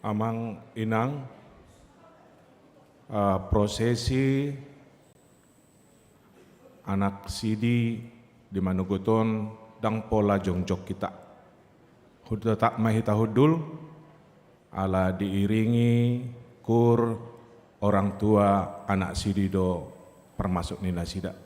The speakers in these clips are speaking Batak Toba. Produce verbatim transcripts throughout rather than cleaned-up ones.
Amang inang, eh, prosesi anak sidi di manogot on ndang pola jongjong hita. Huda tak ma hita hundul, ala diiringi kur orang tua anak sidi do parmasuk ni nasida.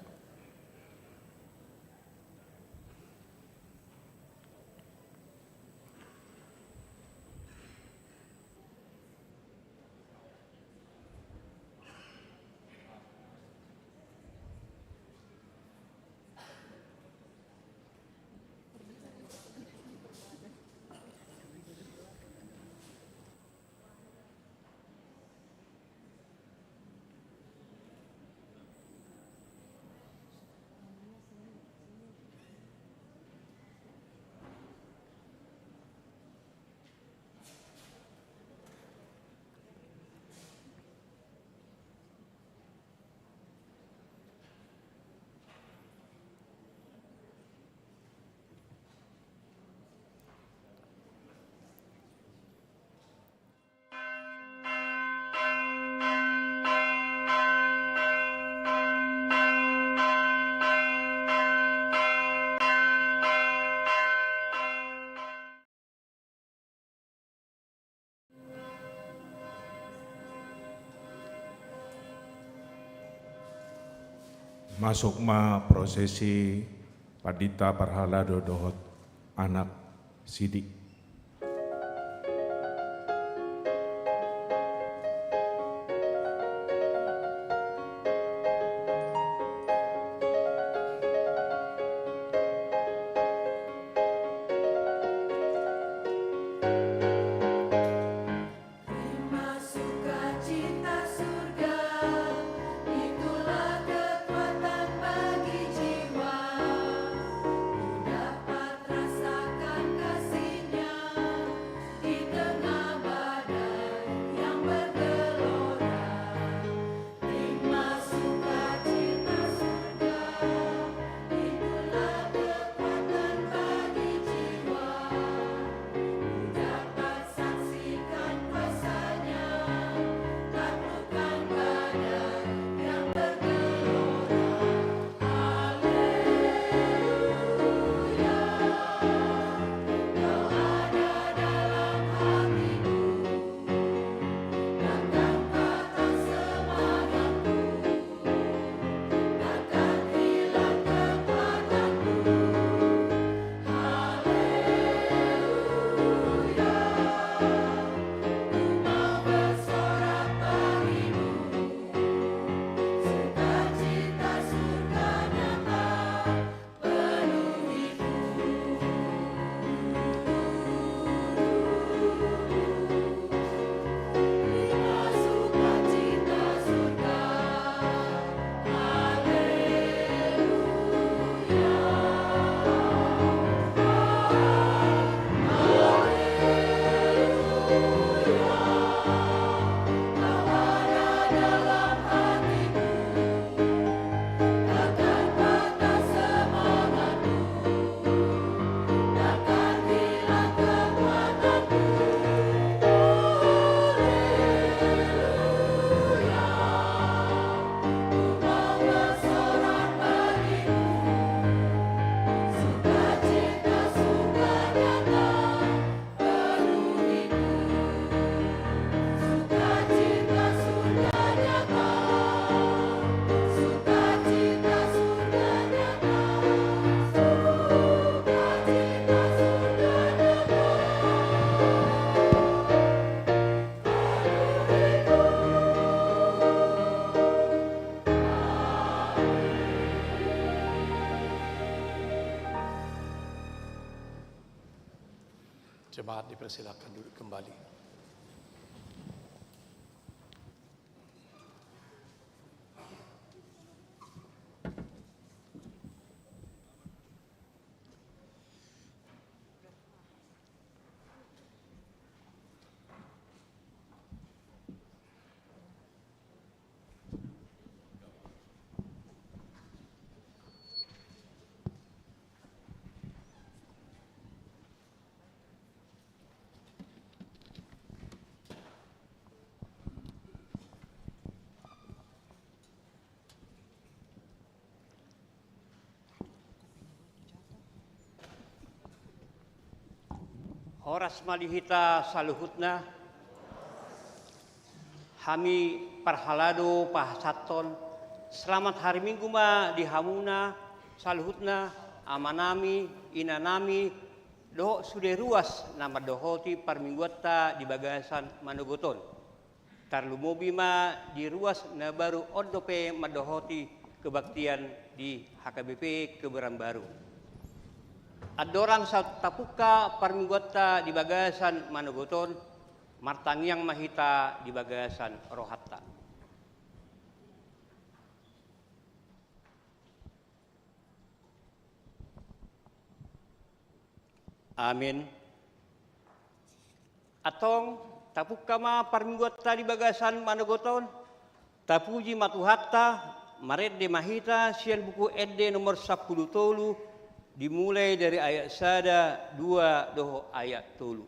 Masuk ma prosesi pandita parhalado dohot anak sidi. Terima sukacita surga, itulah kekuatan bagi jiwa. Ku dapat rasakan kasih-Nya di tengah badai yang bergelora. Terima sukacita surga, itulah kekuatan bagi jiwa. Ku dapat saksikan kuasa-Nya, taklukkan badai yang bergelora. Haleluya, Kau ada dalam hatiku. Datang kata semangatku, datang hilang kekuatanku. Haleluya, ku mau bersorak bagi-Mu. Sukacita surga nyata. Jemaat dipersilakan duduk kembali. Horas ma di hita saluhutna. Hami parhalado pasahathon selamat hari Minggu ma di hamuna saluhutna, amanami, inanami, dohot sude ruas na mandohoti parmingguanta di bagasan manogot on. Tarlumobi ma di ruas na baru on dope mandohoti kebaktian di H K B P Kebayoran Baru. Andorang saut tapungka parmingguanta di bagasan manogot on, martangiang ma hita di bagasan rohanta. Amin. Antong, tapungka ma parmingguanta di bagasan manogot on, tapuji ma Tuhanta, marende ma hita sian Buku Ende nomor sampulu tolu, dimulai dari ayat sada, dua, dohot ayat tolu.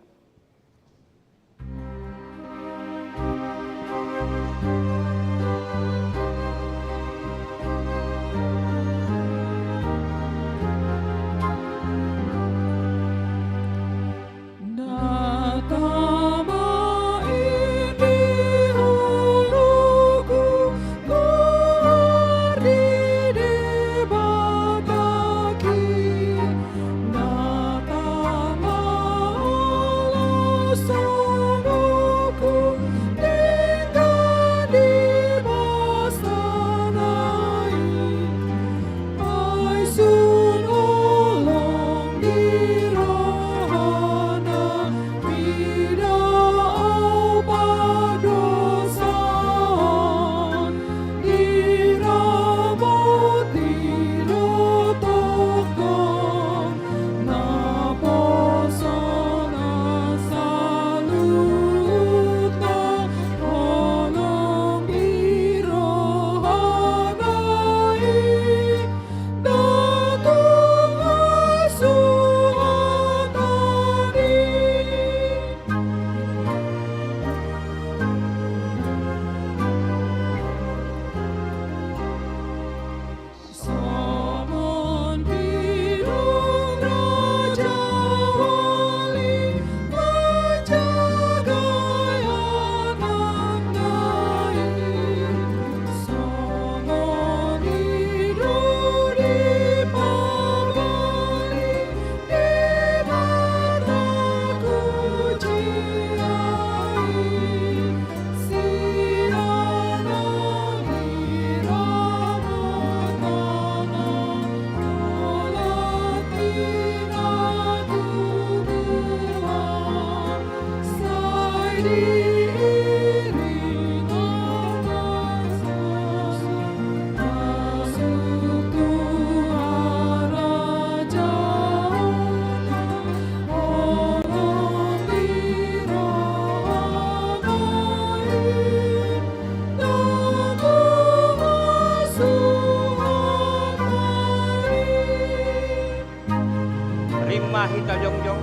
Rima hita jongjong.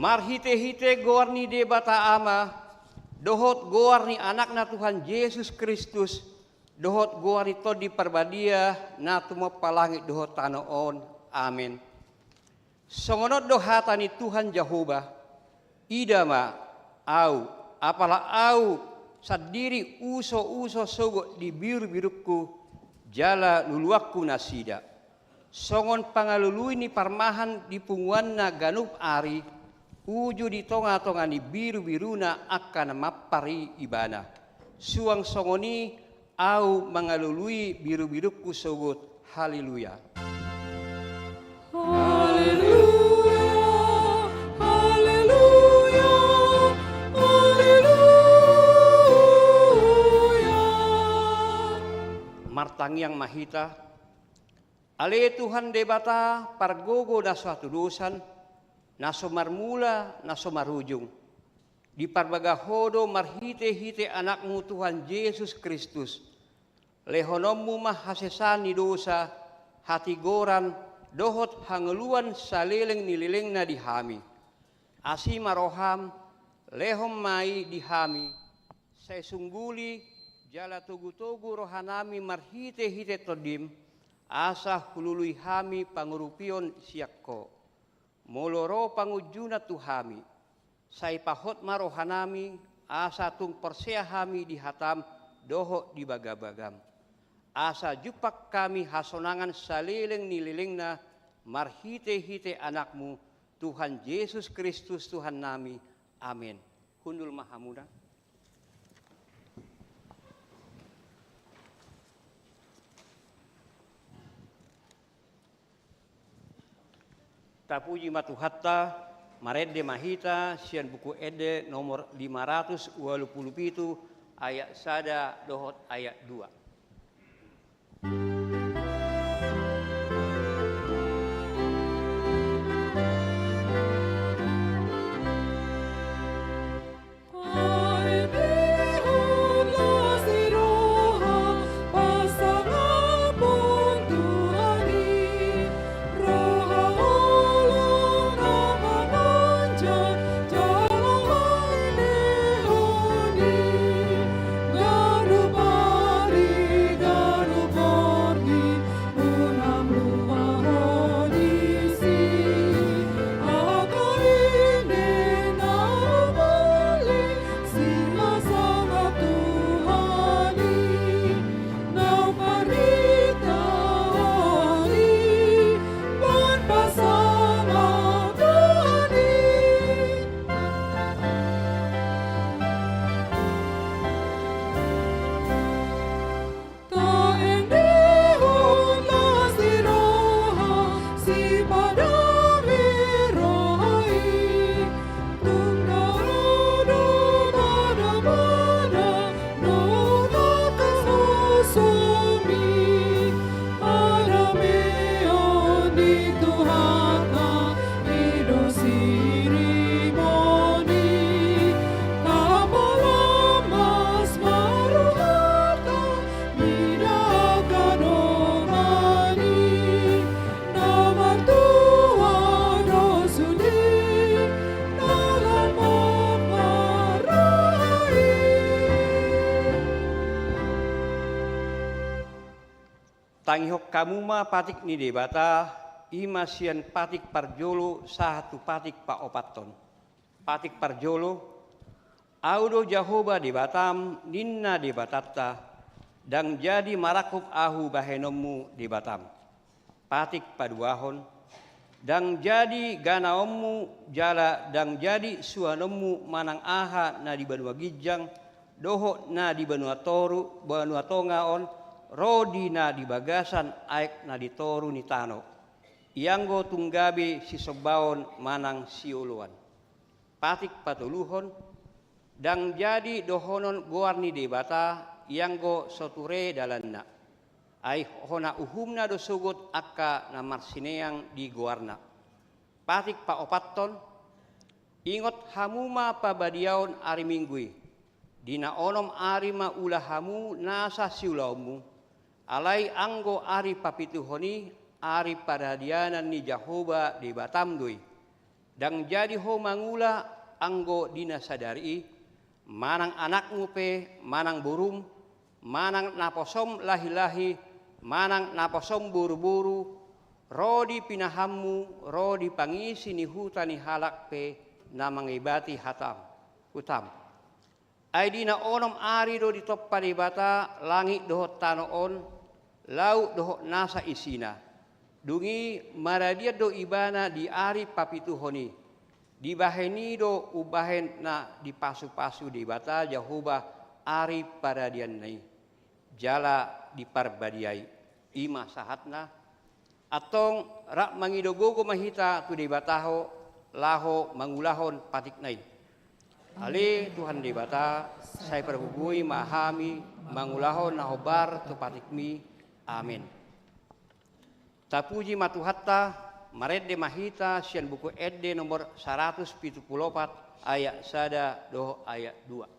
Marhitehite goar ni Debata Ama, dohot goar ni Anakna Tuhan Jesus Kristus, dohot goar ni Tondi Parbadia, na tumompa langit dohot tano on. Amen. Songon on do hata ni Tuhan Jahowa: Ida ma, Au, apala au sandiri uso-uso sogot di biru-birungku, jala luluanku nasida. Songon pangalului ni parmahan di punguanna ganup ari, uju di tonga-tonga ni biru-biruna angka na mampar i ibana. Suang songon i au mangalului biru-birungku sogot. Haleluya. Haleluya, haleluya, haleluya. Martangiang ma hita. Ale Tuhan Debata, pargogo na so hatudosan, na so marmula, na so marujung. Diparbaga Ho do marhite-hite Anakmu Tuhan Jesus Kristus, lehononmu ma hasesaan ni dosa, hatigoran, dohot hangoluan saleleng ni lelengna di hami. Asi ma roham, lehon ma i di hami, sai sungguli jala togu-togu rohanami marhite-hite Tondim, asa hulului hami pangurupion sian Ho. Molo ro pangunjunan tu hami, sai pahot ma rohanami, asa tung porsea hami di hatam dohot di bagabagam. Asa jumpang hami hasonangan saleleng ni lelengna marhite-hite Anakmu, Tuhan Jesus Kristus Tuhannami. Amen. Hundul ma hamuna. Tapuji ma Tuhanta, marende ma hita sian Buku Ende nomor lima ratus ualu pulu pitu, ayat sada dohot ayat dua. Taendehon las ni roha, sipadangi roha i, tung na ro do mada-mada, dohot angka hosomi, hadameon ni Tuhanta, i do sirimon i, tapala mas ma rohanta, mida angka domani, na martua do sude, na lam mamparrohai. Tangihon hamu ma patik ni Debata, i ma sian patik parjolo sahat tu patik paopathon. Patik parjolo, Au do Jahowa Debatam, ninna Debatanta, ndang jadi marangkup Ahu bahenonmu Debatam. Patik paduahon, ndang jadi ganaonmu jala ndang jadi suanonmu manang aha na di banua ginjang dohot na di banua toru, banua tonga on, ro di na di bagasan aek na di toru ni tano. Ianggo tung gabe sisombaon manang sioloan. Patik patoluhon, ndang jadi dohonon goar ni Debata, ianggo so ture dalanna. Ai hona uhumna do sogot angka na marsineang di goarna. Patik paopathon, ingot hamu ma pabadiaon ari Minggu i. Di na onom ari ma ula hamu nasa siulaonmu, alai anggo ari papituhon i, ari paradianan ni Jahowa Debatam do i. Ndang jadi ho mangula anggo di na sadari i, manang anakmu pe, manang borum, manang naposom lahi-lahi, manang naposom boru-boru, ro di pinahanmu, ro di pangisi ni huta ni halak pe na mangebati hatam. Hutam. Ai di na onom ari do ditompa Debata langit dohot tano on, laut dohot nasa isina. Dung i maradian do Ibana di ari papituhon i. Dibahen i do umbahen na dipasupasu Debata Jahowa ari paradianna i. Jala diparbadiai. I ma sahatna. Antong rap mangido gogo ma hita tu Debata ho, laho mangulahon patikna i. Ale Tuhan Debata, sai pargogoi ma hami mangulahon na hombar tu patikmi. Amen. Tapuji ma Tuhanta, marende ma hita sian Buku Ende nomor saratus pitu pulu opat, ayat sada dohot ayat dua.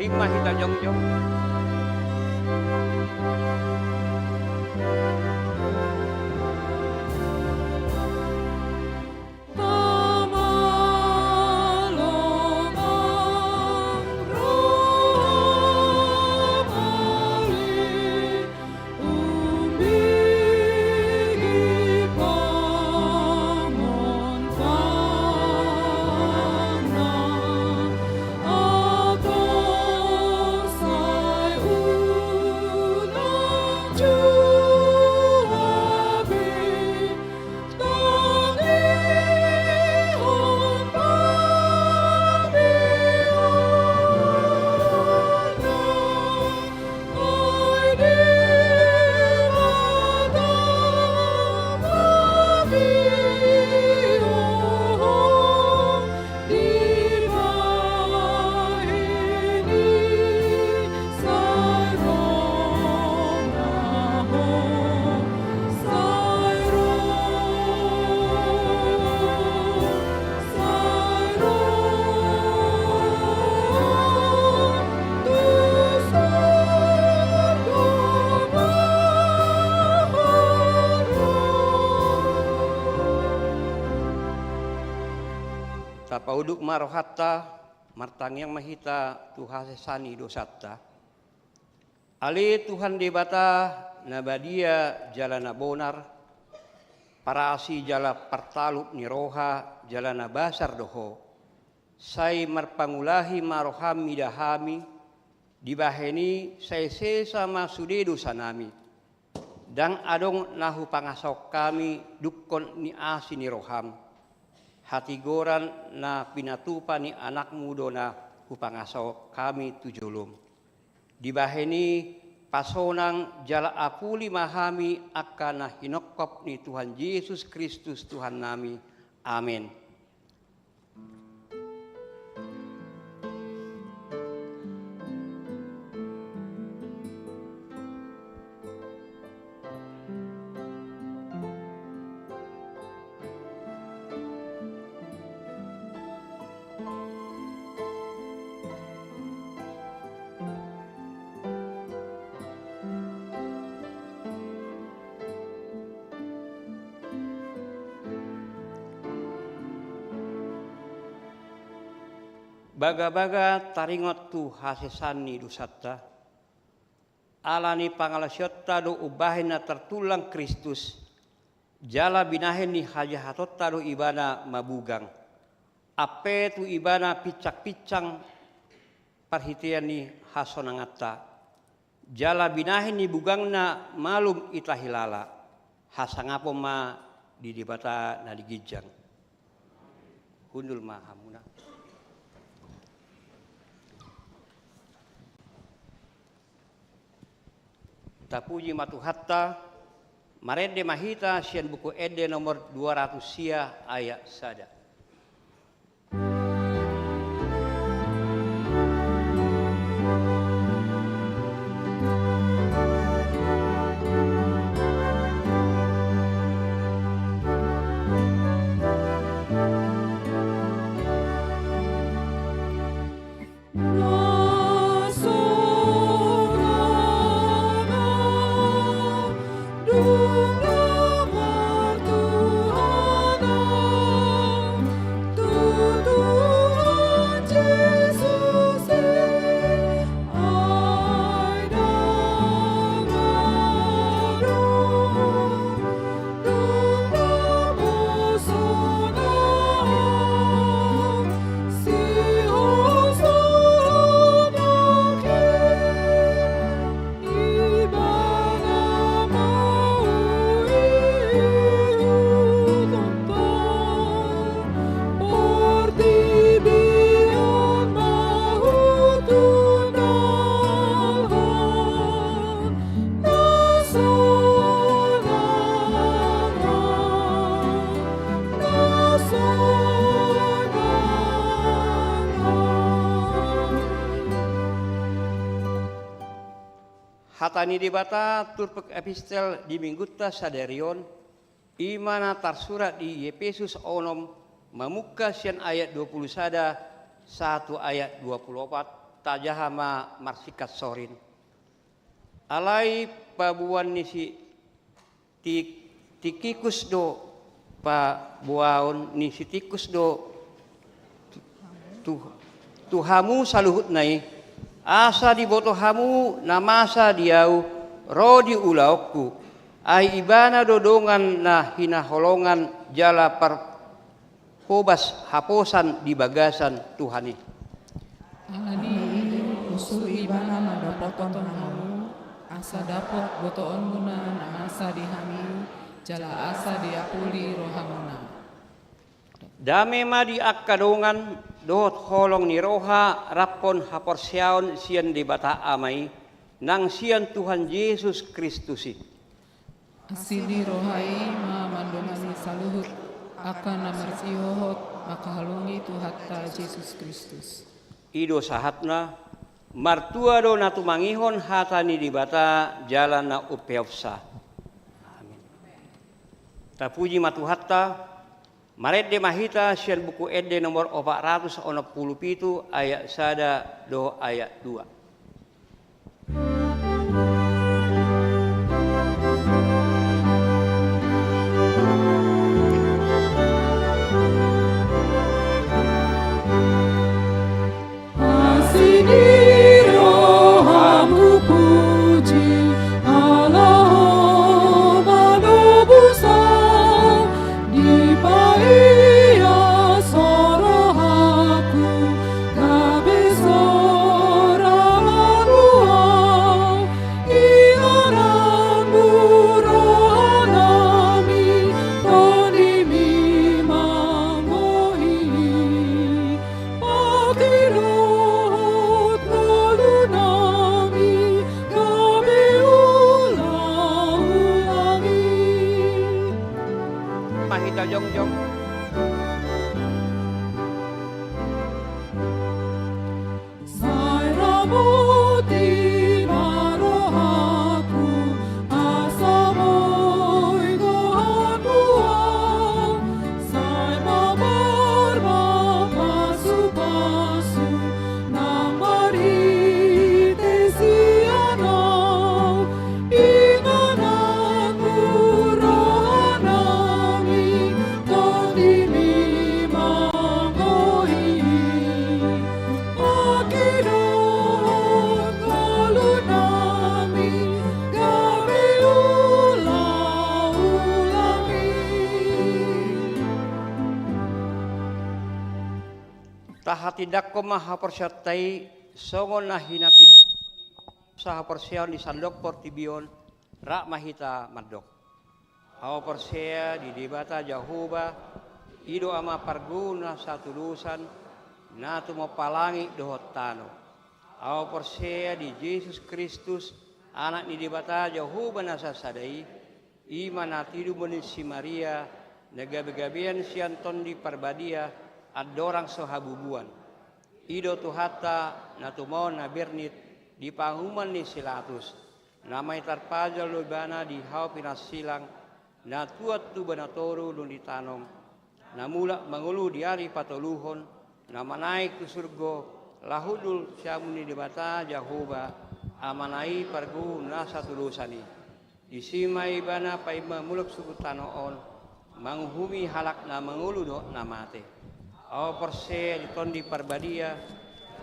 Rima hita jongjong. Tapauduk ma rohanta, martangiang ma hita tu hasesaan ni dosanta. Ale Tuhan Debata na badia jala na bonar, parasi jala partalup ni roha jala na basar do Ho. Sai marpangulahi ma roham mida hami, dibahen i sai sesa ma sude dosanami. Ndang adong na hupangasahon hami dungkon ni asi ni roham. Hatigoran na pinatupa ni Anakmu do na hupangasahon hami tu jolom. Dibahen i pasonang jala apuli ma hami angka na hinongkop ni Tuhan Jesus Kristus Tuhannami. Amen. Bagabaga taringot tu hasesaan ni dosanta, ala ni pangalaosionta do umbahen na tartulang Kristus, jala binahen ni hajahatonta do Ibana mabugang, ampe tu Ibana pinsangpinsang parhitean ni hasonanganta. Jala binahen ni bugangna malum hita hilala, hasangapon ma di Debata na di ginjang. Hundul ma hamuna. Tapuji ma Tuhanta. Marende ma hita sian Buku Ende nomor dua ratus sia ayat sada. Hata ni Debata turpuk epistel di Minggunta sadari on, i ma na tarsurat di Epesus onom, mamungka sian ayat dua pulu sada sahat tu ayat dua pulu opat, tajaha ma marsingkat sorin. Alai paboaon ni si Ti-, Tikikus do, paboaon ni si Tikikus do tu, tu hamu saluhutna i, asa diboto hamu na masa di ahu ro di ulaonku, ai ibana do dongan na hinaholongan jala par-, hobas haposan di bagasan Tuhan i. Alani i, husuru ibana mandapothon hamu, asa dapot botoonmuna na masa di hami, jala asa diapuli rohamuna. Dame ma di angka dongan, dohot holong ni roha, raphon haporseaon sian Debata Ama i, nang sian Tuhan Jesus Kristus i. Asi ni roha i ma mandongani saluhut angka na marsihohot mangkaholongi Tuhanta Jesus Kristus. I do sahatna, martua do na tumangihon hata ni Debata jala na umpeopsa. Amin. Tapuji ma Tuhanta. Marende ma hita sian Buku Ende nomor opat ratus onom pulu pitu ayat sada dohot ayat dua. Asi ni rohamu puji, ala Ho manobusan, dipaias rohaku gabe sora Tindanghon ma haporseaonta i songon na hinatindang sahaporseaon di sandok portibi on. Rap ma hita mandok. Ahu porsea di Debata Jahowa, i do Ama parguru na sahatudosan, na tumompa langit dohot tano. Ahu porsea di Jesus Kristus, Anak ni Debata Jahowa na sasada i, i ma na tinumba ni si Maria, na gabegabean sian Tondi Parbadia, andorang so habubuan. I do Tuhanta, na tumaon na bernit di panguhuman ni si Latus, na manang tarpajal do ibana di hau pinansilang, na tuat tu bana toru dung ditanom, na mulak mangolu di ari patoluhon, na manaek tu surgo, laho hundul siamun ni Debata Jahowa, Amana i parguru na sahatudosan i. Disi ma ibana paima mulak suhut tano on, manguhumi halak na mangolu dohot na mate. Ahu porsea di Tondi Parbadia,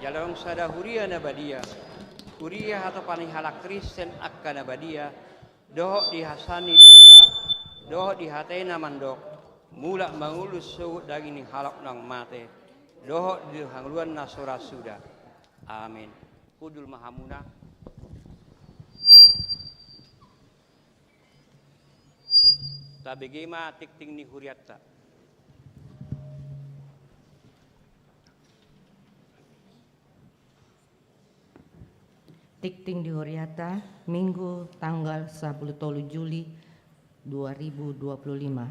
jala adong sada huria na badia, huria hatopan ni halak Kristen angka na badia, dohot di hasesaan ni dosa, dohot di hata i na mandok, mulak mangolu suhut daging ni halak naung mate, dohot di hangoluan na so ra suda. Amin. Hundul ma hamuna. Tabege ma tingting ni hurianta. Tingting di hurianta, Minggu tanggal sapuluh tolu Juli dua ribu dua puluh lima.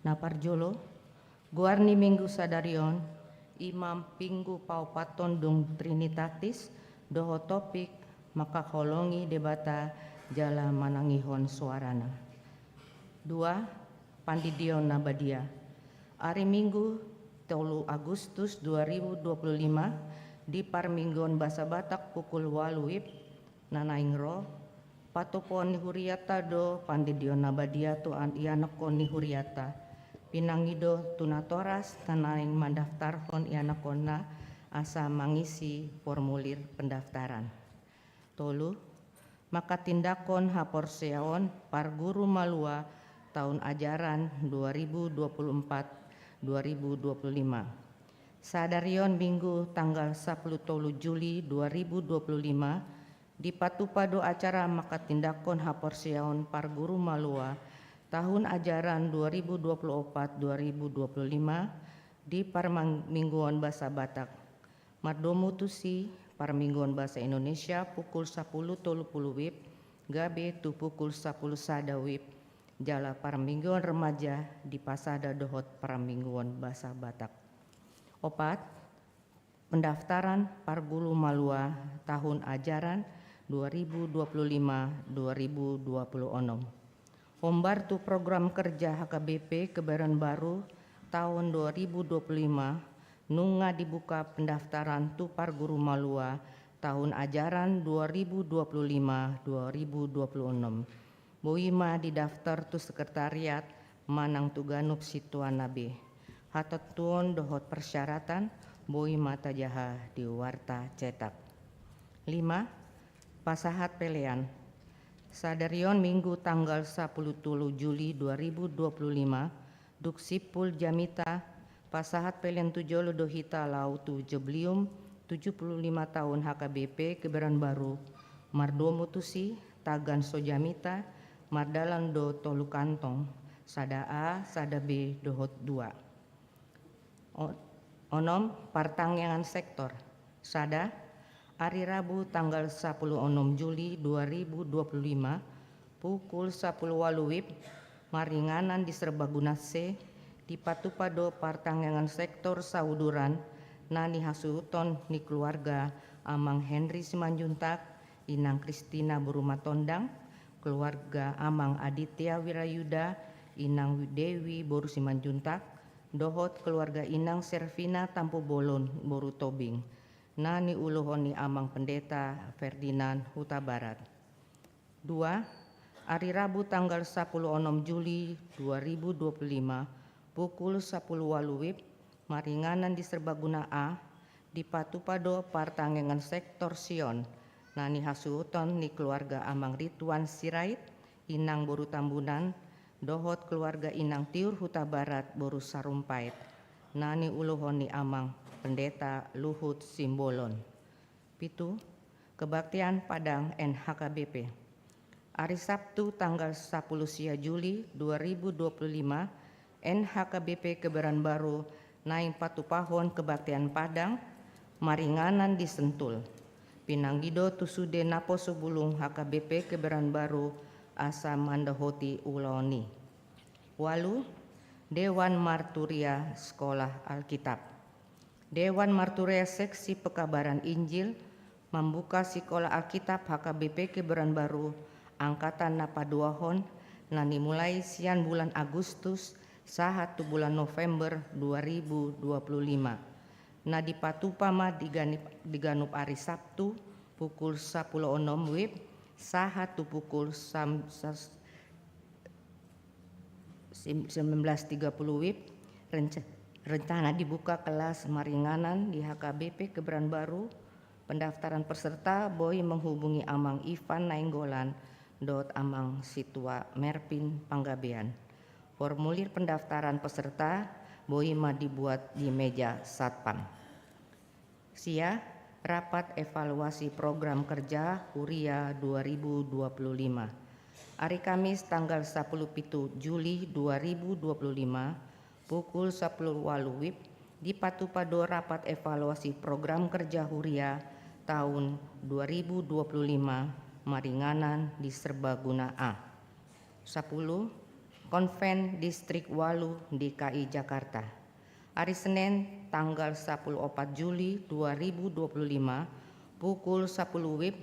Na parjolo, goar ni Minggu sadari on, i ma Minggu paopathon dung Trinitatis, dohot topik mangkaholongi Debata jala manangihon soarana. Dua, pandidion na badia. Ari Minggu tolu Agustus dua ribu dua puluh lima, di parmingguon bahasa Batak pukul ualu WIB, na naeng ro, patupaon ni hurianta do pandidion na badia tu an-, ianakhon ni hurianta. Pinangido tu natoras na naeng mandaftarhon ianakhonna asa mangisi formulir pendaftaran. Tolu, manghatindanghon haporseaon parguru malua tahun ajaran dua ribu dua puluh empat dua ribu dua puluh lima. Sadari on Minggu tanggal sapuluh tolu Juli dua ribu dua puluh lima, dipatupa do acara manghatindanghon haporseaon parguru malua tahun ajaran dua ribu dua puluh empat dua ribu dua puluh lima di parmingguon bahasa Batak. Mardomu tusi, parmingguon bahasa Indonesia pukul sapuluh tolu puluh WIB, gabe tu pukul sapuluh sada WIB, jala parmingguon remaja dipasada dohot parmingguon bahasa Batak. Opat, pendaftaran parguru malua tahun ajaran dua ribu dua puluh lima dua ribu dua puluh enam. Hombar tu program kerja H K B P Kebayoran Baru tahun dua ribu dua puluh lima, nunga dibuka pendaftaran tu parguru malua tahun ajaran dua ribu dua puluh lima dua ribu dua puluh enam. Boi ma didaftar tu sekretariat manang tu ganup sintua na be. Hatentuon dohot persyaratan boi ma tajaha di warta cetak. Lima, pasahat pelean. Sadari on Minggu tanggal sapuluh tolu Juli dua ribu dua puluh lima, dung simpul jamita, pasahat pelean tu jolo do hita laho tu Joblium tujuh puluh lima tahun H K B P Kebayoran Baru, mardomu tusi, tagan so jamita, mardalan do tolu kantong, sada A, sada B dohot dua. O-, onom, partangiangan sektor. Sada, ari Rabu tanggal sapuluh onom Juli dua ribu dua puluh lima, pukul sapuluh ualu WIB, maringanan di Serbaguna C, dipatupa do partangiangan sektor sauduran na nihasuhuton ni keluarga Amang Henry Simanjuntak, Inang Kristina boru Matondang, keluarga Amang Aditya Wirayuda, Inang Dewi boru Simanjuntak, dohot keluarga Inang Servina Tampubolon boru Tobing, na niuluhon ni Amang Pendeta Ferdinand Hutabarat. Dua, ari Rabu tanggal sapuluh onom Juli dua ribu dua puluh lima, pukul sapuluh ualu WIB, maringanan di Serbaguna A, dipatupa do partangiangan sektor Sion, na nihasuhuton ni keluarga Amang Rituan Sirait, Inang boru Tambunan, dohot keluarga Inang Tiur Hutabarat boru Sarumpait, na niuluhon ni Amang Pendeta Luhut Simbolon. Pitu, kebaktian Padang N H K B P. Ari Sabtu tanggal sapuluh sia Juli dua ribu dua puluh lima, N H K B P Kebayoran Baru naeng patupahon kebaktian Padang maringanan di Sentul. Pinangido tu sude naposo bulung H K B P Kebayoran Baru asa mandohoti ulaon i. Ualu, Dewan Marturia Sekolah Alkitab. Dewan Marturia Seksi Pekabaran Injil mambuka Sikola Alkitab H K B P Kebayoran Baru angkatan na paduahon, na nimulai sian bulan Agustus sahat tu bulan November dua ribu dua puluh lima. Na dipatupa ma di ganip-, di ganup ari Sabtu pukul sapuluh onom wib sahat tu pukul sam-, sas-, Sim-, sembilan belas tiga puluh wib, renca-, rencana dibuka kelas maringanan di H K B P Kebayoran Baru. Pendaftaran peserta boi menghubungi Amang Ivan Nainggolan dohot Amang Situa Mervin Panggabean. Formulir pendaftaran peserta boi ma dibuat di meja satpam. Sia, rapat evaluasi program kerja Huria dua ribu dua puluh lima. Ari Kamis tanggal sapuluh pitu Juli dua ribu dua puluh lima, pukul sapuluh ualu wib, dipatupa do rapat evaluasi program kerja Huria taon dua ribu dua puluh lima maringanan di Serbaguna A. Sapuluh, Konven Distrik ualu D K I Jakarta. Ari Senen, tanggal sapuluh opat Juli dua ribu dua puluh lima, pukul sapuluh wib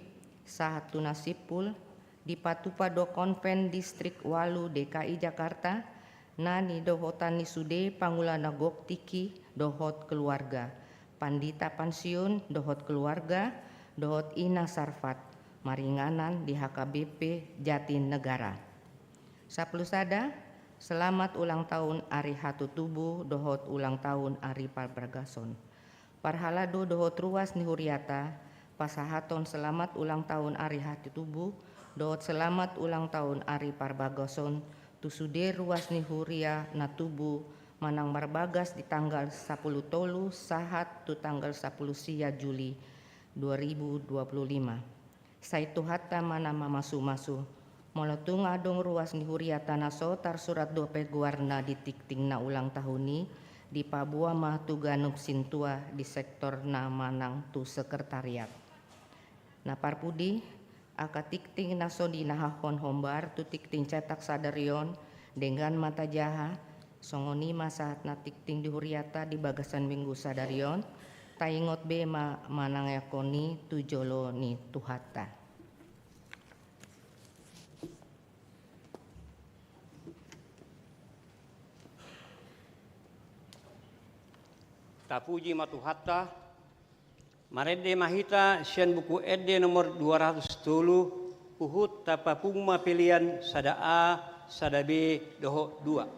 sahat tu na simpul, dipatupa do Konven Distrik ualu D K I Jakarta, na nidohotan ni sude pangula na gok tingki dohot keluarga, pandita pansiun dohot keluarga, dohot ina sarfat, maringanan di H K B P Jatinegara. Sapuluh sada, selamat ulang tahun ari hatutubu dohot ulang tahun ari parbagason. Parhalado dohot ruas ni huriata, pasahathon selamat ulang tahun ari hatutubu dohot selamat ulang tahun ari parbagason tu sude ruas ni huria na tubu manang marbagas di tanggal sapuluh tolu sahat tu tanggal sapuluh sia Juli dua ribu dua puluh lima. Sai Tuhanta ma na mamasumasu. Molo tung adong ruas ni huriata na so tarsurat dope goarna di tingting na ulang tahun i, dipaboa ma tu ganup sintua di sektorna manang tu sekretariat. Na parpudi, angka tingting na so dinahahon hombar tu tingting cetak sadari on, denggan ma tajaha, songon i ma sahat na tingting di huriata di bagasan minggu sadari on, taingot be ma manangiangkon i tu jolo ni Tuhanta. Tapuji ma Tuhanta. Marende ma hita sian Buku Ende nomor dua ratus tolu, huhut tapapung ma pelean sada A, sada B dohot dua.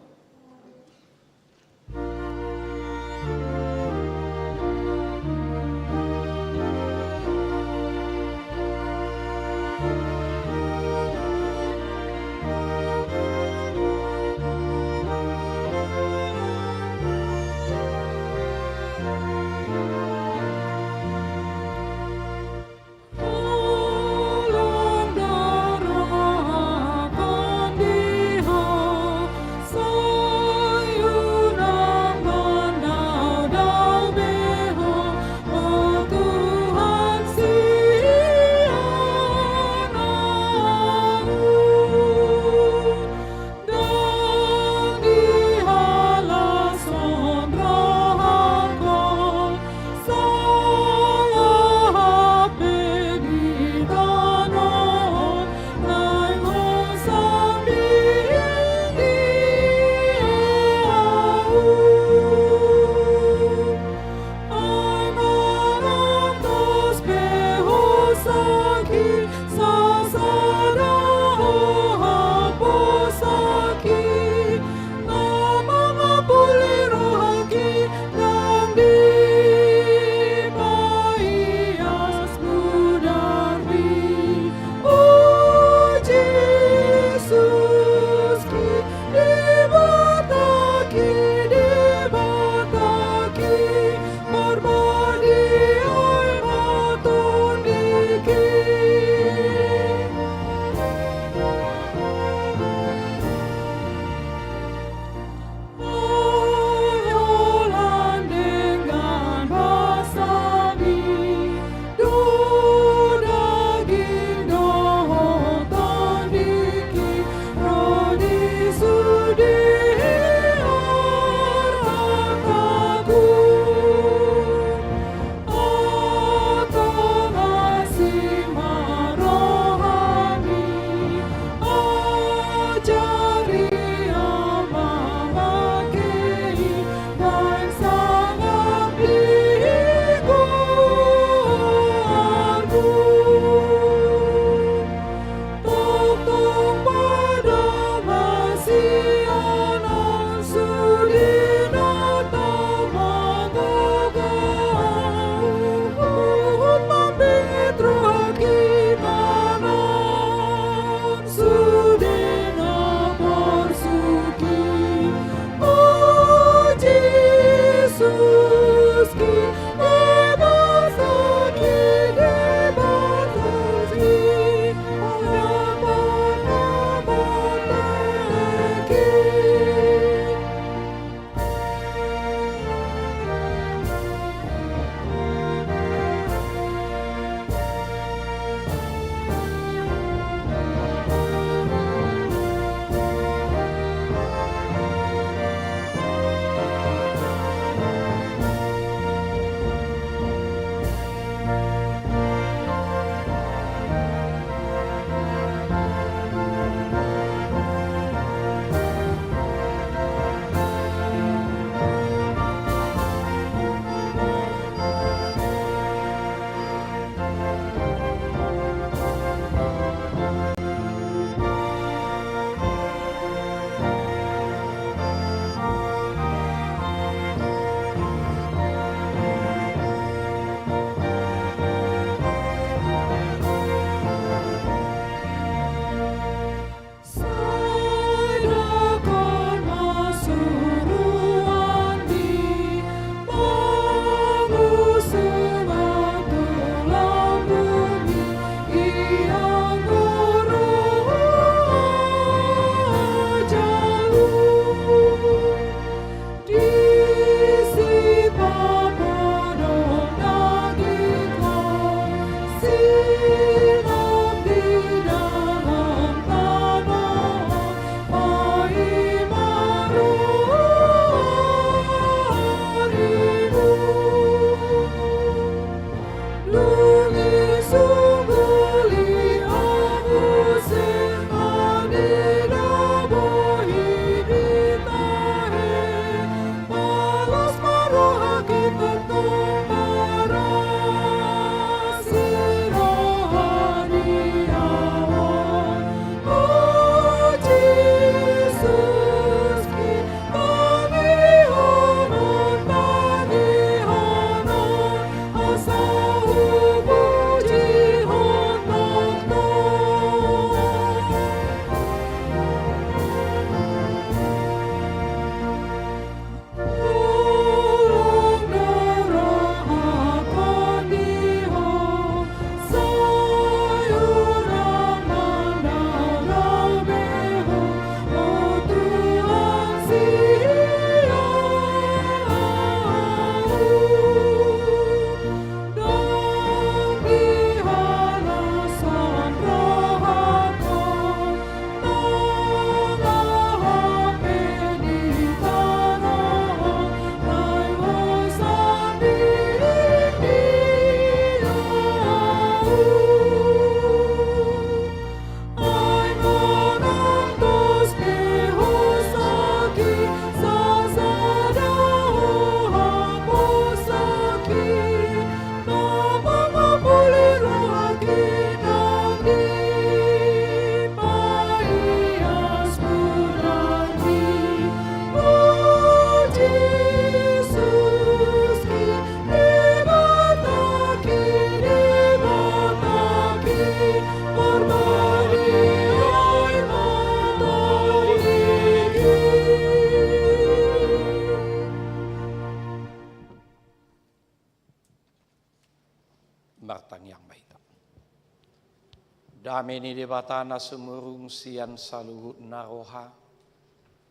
Dame ni Debata na sumurung sian saluhut na roha,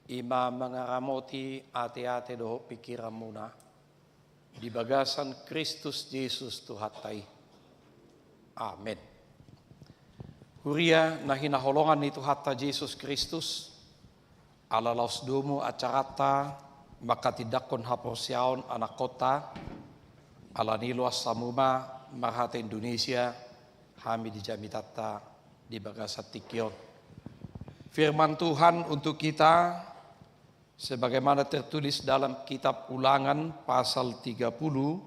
i ma mangaramoti ateate dohot pingkiranmuna di bagasan Kristus Jesus Tuhanta i. Amen. Huria na hinaholongan ni Tuhanta Jesus Kristus, ala laos domu acaranta manghatindanghon haporseaon anakkonta, ala ni loas hamu ma marhata Indonesia, hami di jamitanta di bagasan tingki on. Firman Tuhan untuk kita sebagaimana tertulis dalam kitab Ulangan pasal tiga puluh,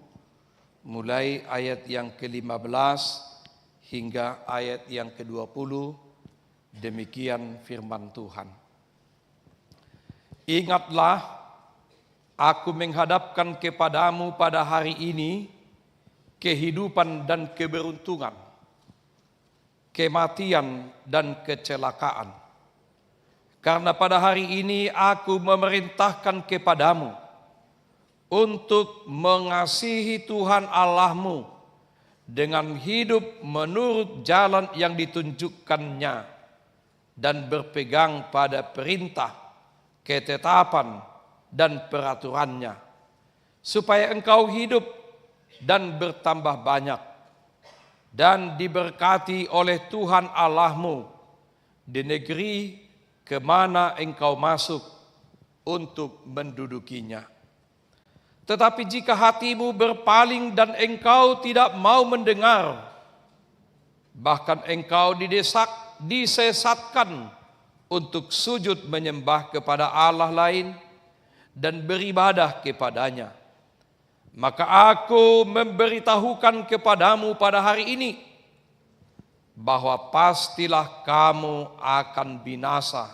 mulai ayat yang ke lima belas hingga ayat yang kedua puluh. Demikian firman Tuhan. Ingatlah, Aku menghadapkan kepadamu pada hari ini kehidupan dan keberuntungan, kematian dan kecelakaan. Karena pada hari ini Aku memerintahkan kepadamu untuk mengasihi Tuhan Allahmu dengan hidup menurut jalan yang ditunjukkan-Nya dan berpegang pada perintah, ketetapan, dan peraturan-Nya, supaya engkau hidup dan bertambah banyak, dan diberkati oleh Tuhan Allahmu di negeri ke mana engkau masuk untuk mendudukinya. Tetapi jika hatimu berpaling dan engkau tidak mau mendengar, bahkan engkau didesak, disesatkan untuk sujud menyembah kepada allah lain dan beribadah kepadanya, maka Aku memberitahukan kepadamu pada hari ini bahwa pastilah kamu akan binasa.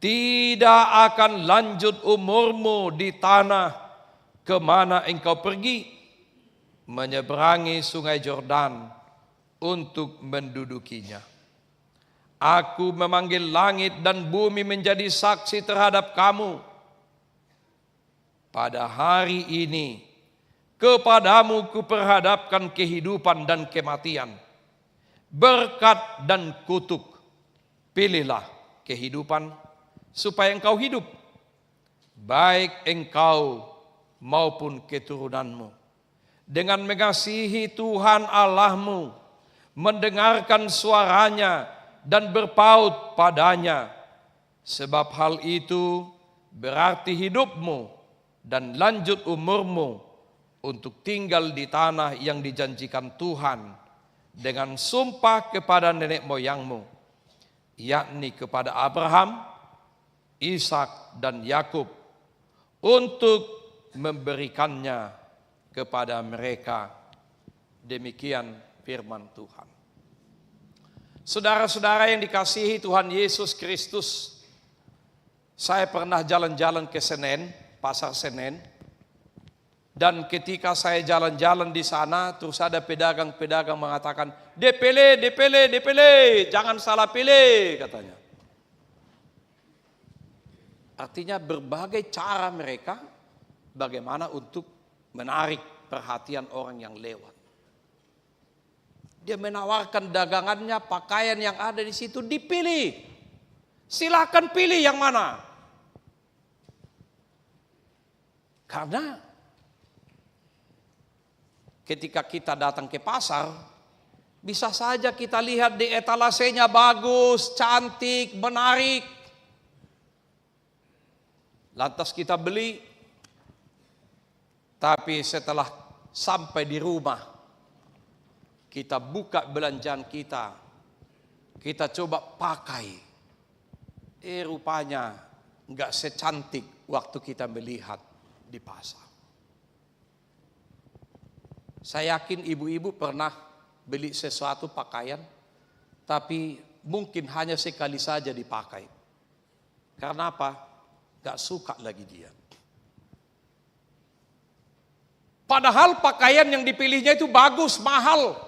Tidak akan lanjut umurmu di tanah ke mana engkau pergi, menyeberangi Sungai Jordan untuk mendudukinya. Aku memanggil langit dan bumi menjadi saksi terhadap kamu. Pada hari ini, kepadamu Kuperhadapkan kehidupan dan kematian, berkat dan kutuk. Pilihlah kehidupan, supaya engkau hidup, baik engkau maupun keturunanmu, dengan mengasihi Tuhan Allahmu, mendengarkan suara-Nya, dan berpaut pada-Nya. Sebab hal itu berarti hidupmu dan lanjut umurmu untuk tinggal di tanah yang dijanjikan Tuhan dengan sumpah kepada nenek moyangmu, yakni kepada Abraham, Ishak, dan Yakub, untuk memberikannya kepada mereka. Demikian firman Tuhan. Saudara-saudara yang dikasihi Tuhan Yesus Kristus, saya pernah jalan-jalan ke Senen, Pasar Senen, dan ketika saya jalan-jalan di sana, terus ada pedagang-pedagang mengatakan, "Depele, depele, depele, jangan salah pilih," katanya. Artinya, berbagai cara mereka bagaimana untuk menarik perhatian orang yang lewat. Dia menawarkan dagangannya, pakaian yang ada di situ, dipilih. Silakan pilih yang mana. Karena ketika kita datang ke pasar, bisa saja kita lihat di etalasenya bagus, cantik, menarik. Lantas kita beli, tapi setelah sampai di rumah, kita buka belanjaan kita, kita coba pakai. Eh, rupanya nggak secantik waktu kita melihat di pasar. Saya yakin ibu-ibu pernah beli sesuatu pakaian, tapi mungkin hanya sekali saja dipakai. Karena apa? Nggak suka lagi dia. Padahal pakaian yang dipilihnya itu bagus, mahal.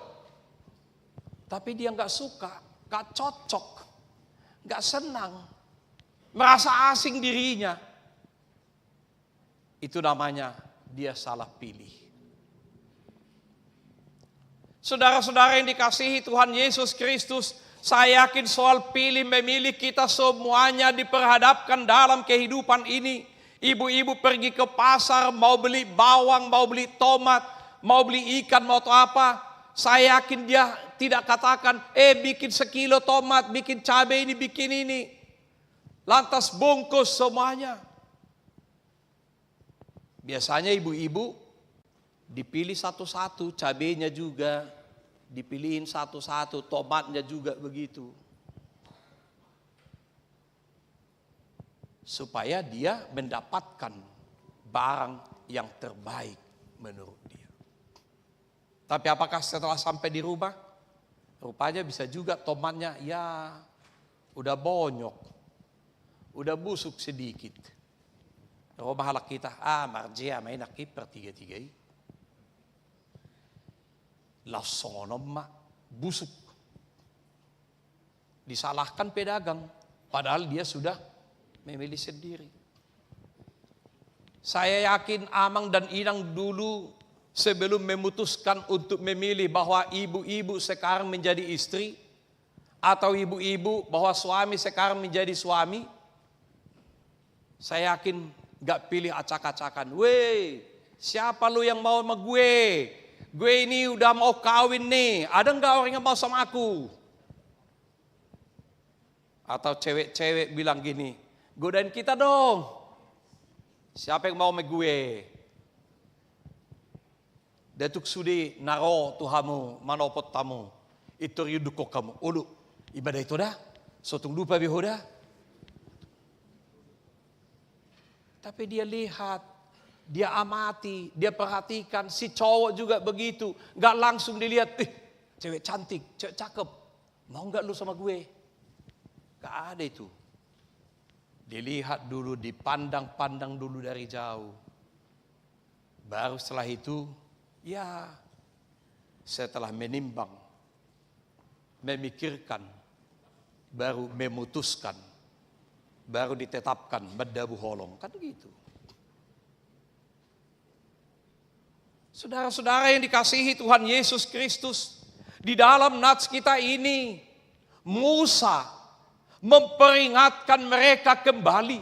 Tapi dia nggak suka, nggak cocok, nggak senang, merasa asing dirinya. Itu namanya dia salah pilih. Saudara-saudara yang dikasihi Tuhan Yesus Kristus, saya yakin soal pilih memilih kita semuanya diperhadapkan dalam kehidupan ini. Ibu-ibu pergi ke pasar, mau beli bawang, mau beli tomat, mau beli ikan, mau atau apa. Saya yakin dia tidak katakan, "Eh, bikin sekilo tomat, bikin cabai ini, bikin ini." Lantas bungkus semuanya. Biasanya ibu-ibu dipilih satu-satu, cabenya juga dipilihin satu-satu, tomatnya juga begitu. Supaya dia mendapatkan barang yang terbaik menurut dia. Tapi apakah setelah sampai di rumah, rupanya bisa juga tomatnya, ya, udah bonyok, udah busuk sedikit. Ro ma halak hita, ah, marjea ma i nangkin partiga-tiga i. Laos songon on ma, busuk. Disalahkan pedagang, padahal dia sudah memilih sendiri. Saya yakin amang dan inang dulu sebelum memutuskan untuk memilih bahwa ibu-ibu sekarang menjadi istri, atau ibu-ibu bahwa suami sekarang menjadi suami, saya yakin nggak pilih acak-acakan. "Weh, siapa lu yang mau sama gue? Gue ini udah mau kawin nih, ada nggak orang yang mau sama aku?" Atau cewek-cewek bilang gini, "Godain kita dong. Siapa yang mau sama gue?" Datuk sude na ro tu hamu manopot hamu, intor iundukkon hamu. Olo, iba da ito da, so tung lupa be ho da. Tapi dia lihat, dia amati, dia perhatikan, si cowok juga begitu. Nggak langsung dilihat, "Ih, cewek cantik, cewek cakep. Mau nggak lu sama gue?" Nggak ada itu. Dilihat dulu, dipandang-pandang dulu dari jauh. Baru setelah itu, ya, setelah menimbang, memikirkan, baru memutuskan, baru ditetapkan, mandabu holong. Kan gitu. Saudara-saudara yang dikasihi Tuhan Yesus Kristus, di dalam nats kita ini, Musa memperingatkan mereka kembali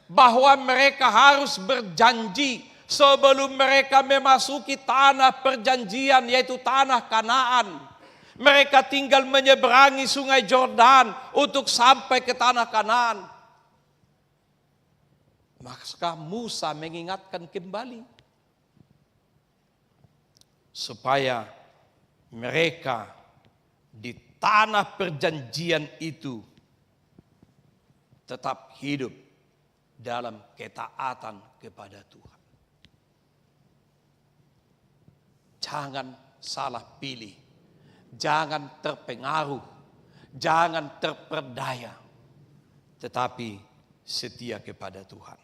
bahwa mereka harus berjanji sebelum mereka memasuki tanah perjanjian, yaitu tanah Kanaan. Mereka tinggal menyeberangi Sungai Jordan untuk sampai ke tanah Kanaan. Maka Musa mengingatkan kembali supaya mereka di tanah perjanjian itu tetap hidup dalam ketaatan kepada Tuhan. Jangan salah pilih, jangan terpengaruh, jangan terperdaya, tetapi setia kepada Tuhan.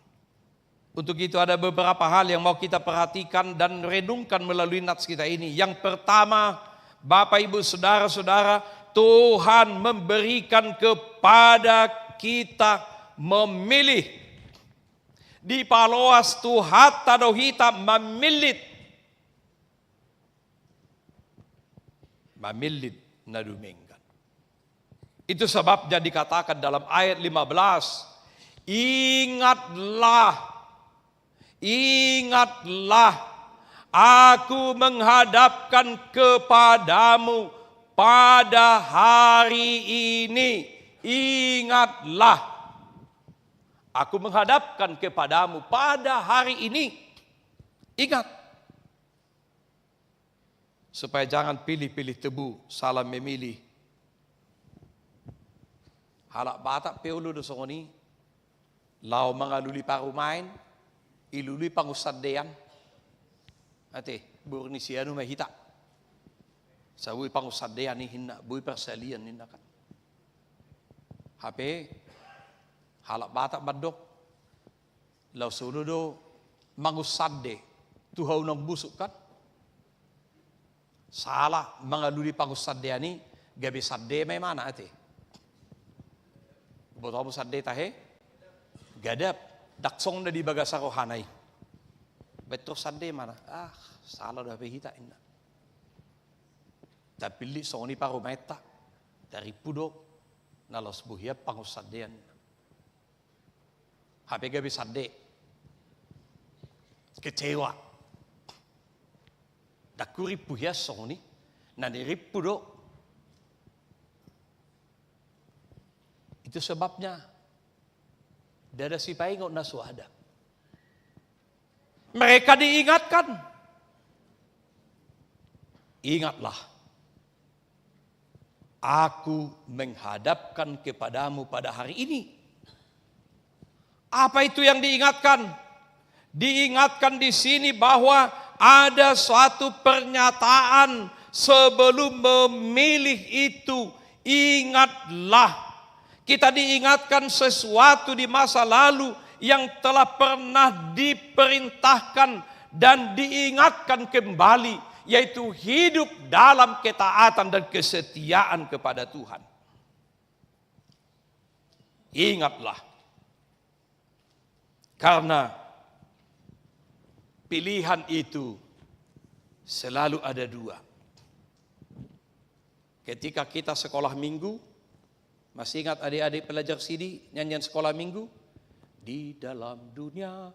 Untuk itu, ada beberapa hal yang mau kita perhatikan dan renungkan melalui nats kita ini. Yang pertama, Bapak, Ibu, Saudara-saudara, Tuhan memberikan kepada kita memilih. Dipaloas Tuhanta do hita mamillit. Mamillit na dumenggan. Itu sebabnya dikatakan dalam ayat lima belas, "Ingatlah, ingatlah, Aku menghadapkan kepadamu pada hari ini, ingatlah." Aku menghadapkan kepadamu pada hari ini. Ingat. Supaya jangan pilih-pilih tebu, salah memilih. Halak Batak pe olo do songon i, laho mangalului parumaen, ilului pangunsandean. Ate, boru ni si anu ma hita. Sai boi pangunsandean i ninna, boi parsalian ninna kan. Hape halak Batak mandok, laos olo do mangunsande tu hau naung busuk kan. Salah mangalului pangunsandean i, gabe sande ma imana ate. Boto hamu sande tahe? Gadap. Ndang songon na di bagasan rohana i. Baen tor sande imana. Ah, salah do hape hita inna. Tapillit songon i parumaenta, tarimpu do na laos bohian pangunsandean. Hape gabe sande. Kecewa. Ndang hurimpu hian songon i, na nirimpu do. Itu sebabnya, ndada sipaingot na so ada. Mereka diingatkan. Ingatlah, aku menghadapkan kepadamu pada hari ini. Apa itu yang diingatkan? Diingatkan di sini bahwa ada suatu pernyataan sebelum memilih itu, ingatlah. Kita diingatkan sesuatu di masa lalu yang telah pernah diperintahkan dan diingatkan kembali, yaitu hidup dalam ketaatan dan kesetiaan kepada Tuhan. Ingatlah, karena pilihan itu selalu ada dua. Ketika kita sekolah minggu, masih ingat adik-adik pelajar sidi nyanyian sekolah minggu? Di dalam dunia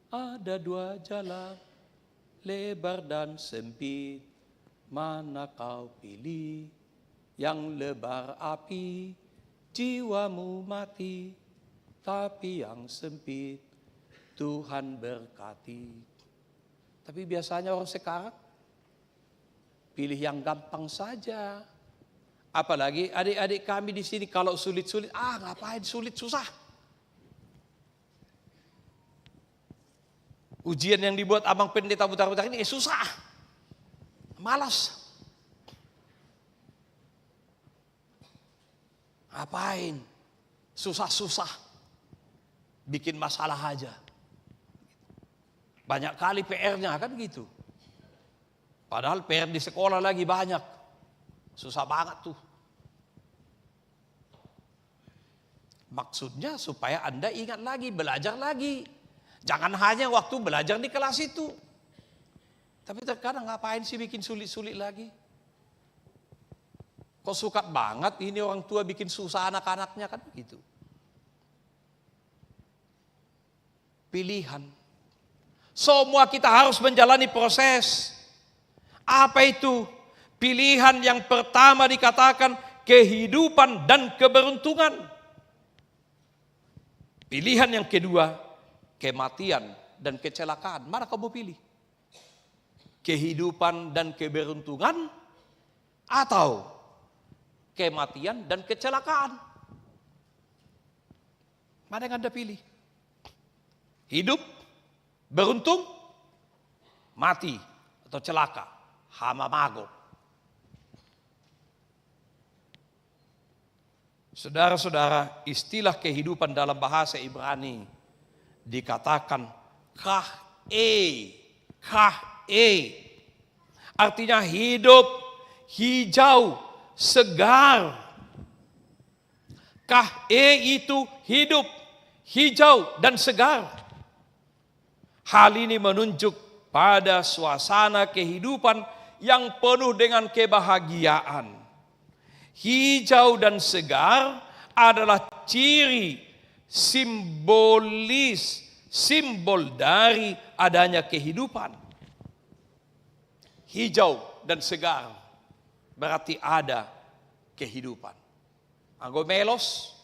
ada dua jalan, lebar dan sempit, mana kau pilih? Yang lebar api, jiwamu mati, tapi yang sempit, Tuhan berkati. Tapi biasanya orang sekarang pilih yang gampang saja. Apalagi adik-adik kami di sini, kalau sulit-sulit, ah, ngapain sulit, susah. Ujian yang dibuat Amang Pendeta Butar-Butar ini, eh, susah. Malas. Ngapain? Susah-susah. Bikin masalah aja. Banyak kali P R-nya kan gitu. Padahal P R di sekolah lagi banyak. Susah banget tuh. Maksudnya supaya Anda ingat lagi, belajar lagi. Jangan hanya waktu belajar di kelas itu. Tapi terkadang ngapain sih bikin sulit-sulit lagi? Kok sukat banget ini orang tua bikin susah anak-anaknya, kan begitu. Pilihan. Semua kita harus menjalani proses. Apa itu? Pilihan yang pertama dikatakan kehidupan dan keberuntungan. Pilihan yang kedua, kematian dan kecelakaan. Mana kau mau pilih? Kehidupan dan keberuntungan atau kematian dan kecelakaan? Mana yang Anda pilih? Hidup, beruntung, mati, atau celaka, hamamago. Saudara-saudara, istilah kehidupan dalam bahasa Ibrani dikatakan kah e, kah e. Artinya hidup, hijau, segar. Kah e itu hidup, hijau, dan segar. Hal ini menunjuk pada suasana kehidupan yang penuh dengan kebahagiaan. Hijau dan segar adalah ciri simbolis, simbol dari adanya kehidupan. Hijau dan segar berarti ada kehidupan. Anggo melos,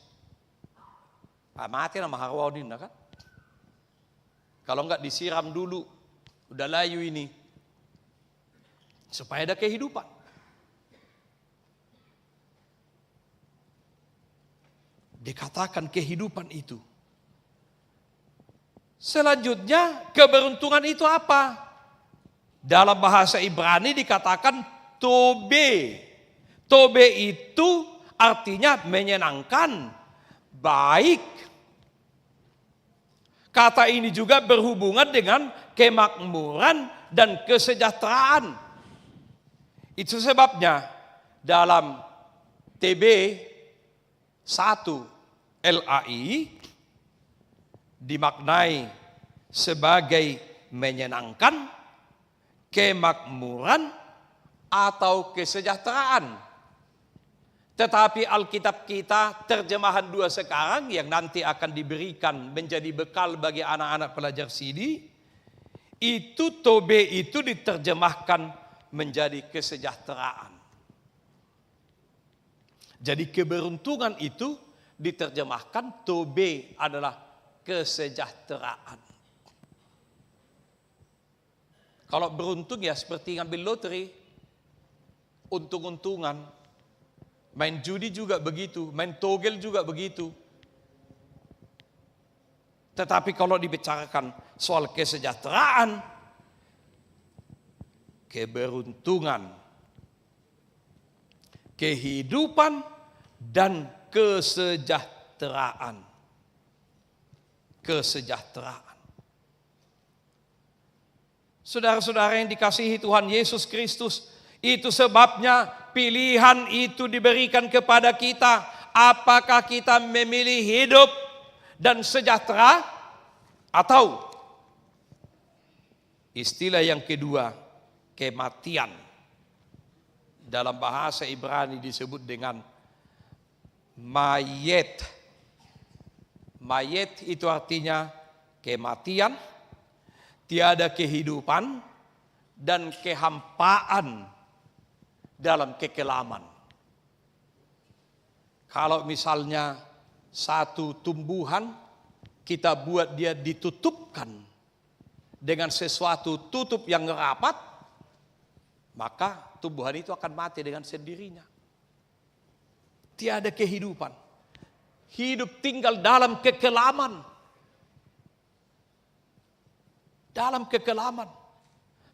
ah, mate nama haruaon ninna, kan? Kalau enggak disiram dulu, udah layu ini, supaya ada kehidupan. Dikatakan kehidupan itu. Selanjutnya, keberuntungan itu apa? Dalam bahasa Ibrani dikatakan tobe. Tobe itu artinya menyenangkan, baik. Kata ini juga berhubungan dengan kemakmuran dan kesejahteraan. Itu sebabnya dalam T B satu L A I dimaknai sebagai menyenangkan, kemakmuran, atau kesejahteraan. Tetapi Alkitab kita terjemahan dua sekarang yang nanti akan diberikan menjadi bekal bagi anak-anak pelajar sidi, itu tobe itu diterjemahkan menjadi kesejahteraan. Jadi keberuntungan itu diterjemahkan tobe adalah kesejahteraan. Kalau beruntung ya seperti ngambil loteri, untung-untungan. Main judi juga begitu, main togel juga begitu. Tetapi kalau dibicarakan soal kesejahteraan, keberuntungan, kehidupan, dan kesejahteraan. Kesejahteraan. Saudara-saudara yang dikasihi Tuhan Yesus Kristus, itu sebabnya pilihan itu diberikan kepada kita. Apakah kita memilih hidup dan sejahtera, atau istilah yang kedua, kematian? Dalam bahasa Ibrani disebut dengan mayet. Mayet itu artinya kematian, tiada kehidupan, dan kehampaan dalam kekelaman. Kalau misalnya satu tumbuhan, kita buat dia ditutupkan dengan sesuatu tutup yang rapat, maka tumbuhan itu akan mati dengan sendirinya. Tiada kehidupan. Hidup tinggal dalam kekelaman. Dalam kekelaman.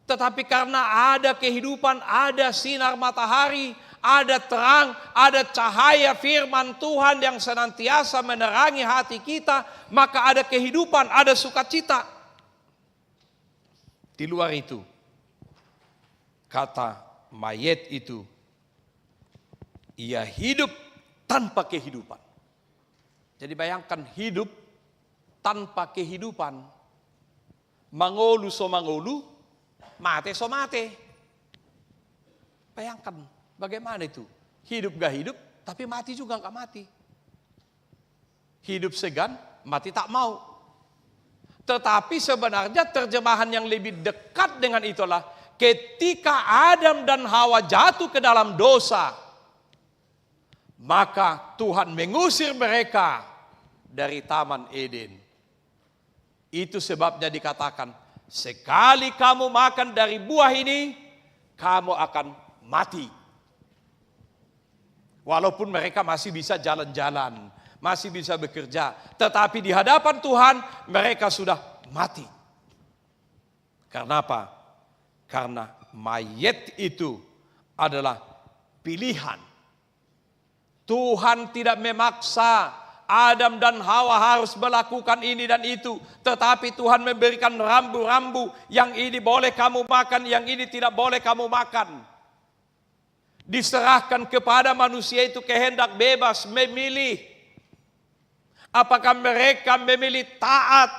Tetapi karena ada kehidupan, ada sinar matahari, ada terang, ada cahaya firman Tuhan yang senantiasa menerangi hati kita, maka ada kehidupan, ada sukacita. Di luar itu, kata mayet itu, ia hidup tanpa kehidupan. Jadi bayangkan hidup tanpa kehidupan. Mangolu so mangolu, mate so mate. Bayangkan bagaimana itu. Hidup gak hidup, tapi mati juga gak mati. Hidup segan, mati tak mau. Tetapi sebenarnya terjemahan yang lebih dekat dengan itu adalah ketika Adam dan Hawa jatuh ke dalam dosa, maka Tuhan mengusir mereka dari Taman Eden. Itu sebabnya dikatakan, sekali kamu makan dari buah ini, kamu akan mati. Walaupun mereka masih bisa jalan-jalan, masih bisa bekerja, tetapi di hadapan Tuhan mereka sudah mati. Karena apa? Karena mayat itu adalah pilihan. Tuhan tidak memaksa Adam dan Hawa harus melakukan ini dan itu, tetapi Tuhan memberikan rambu-rambu, yang ini boleh kamu makan, yang ini tidak boleh kamu makan. Diserahkan kepada manusia itu kehendak bebas memilih. Apakah mereka memilih taat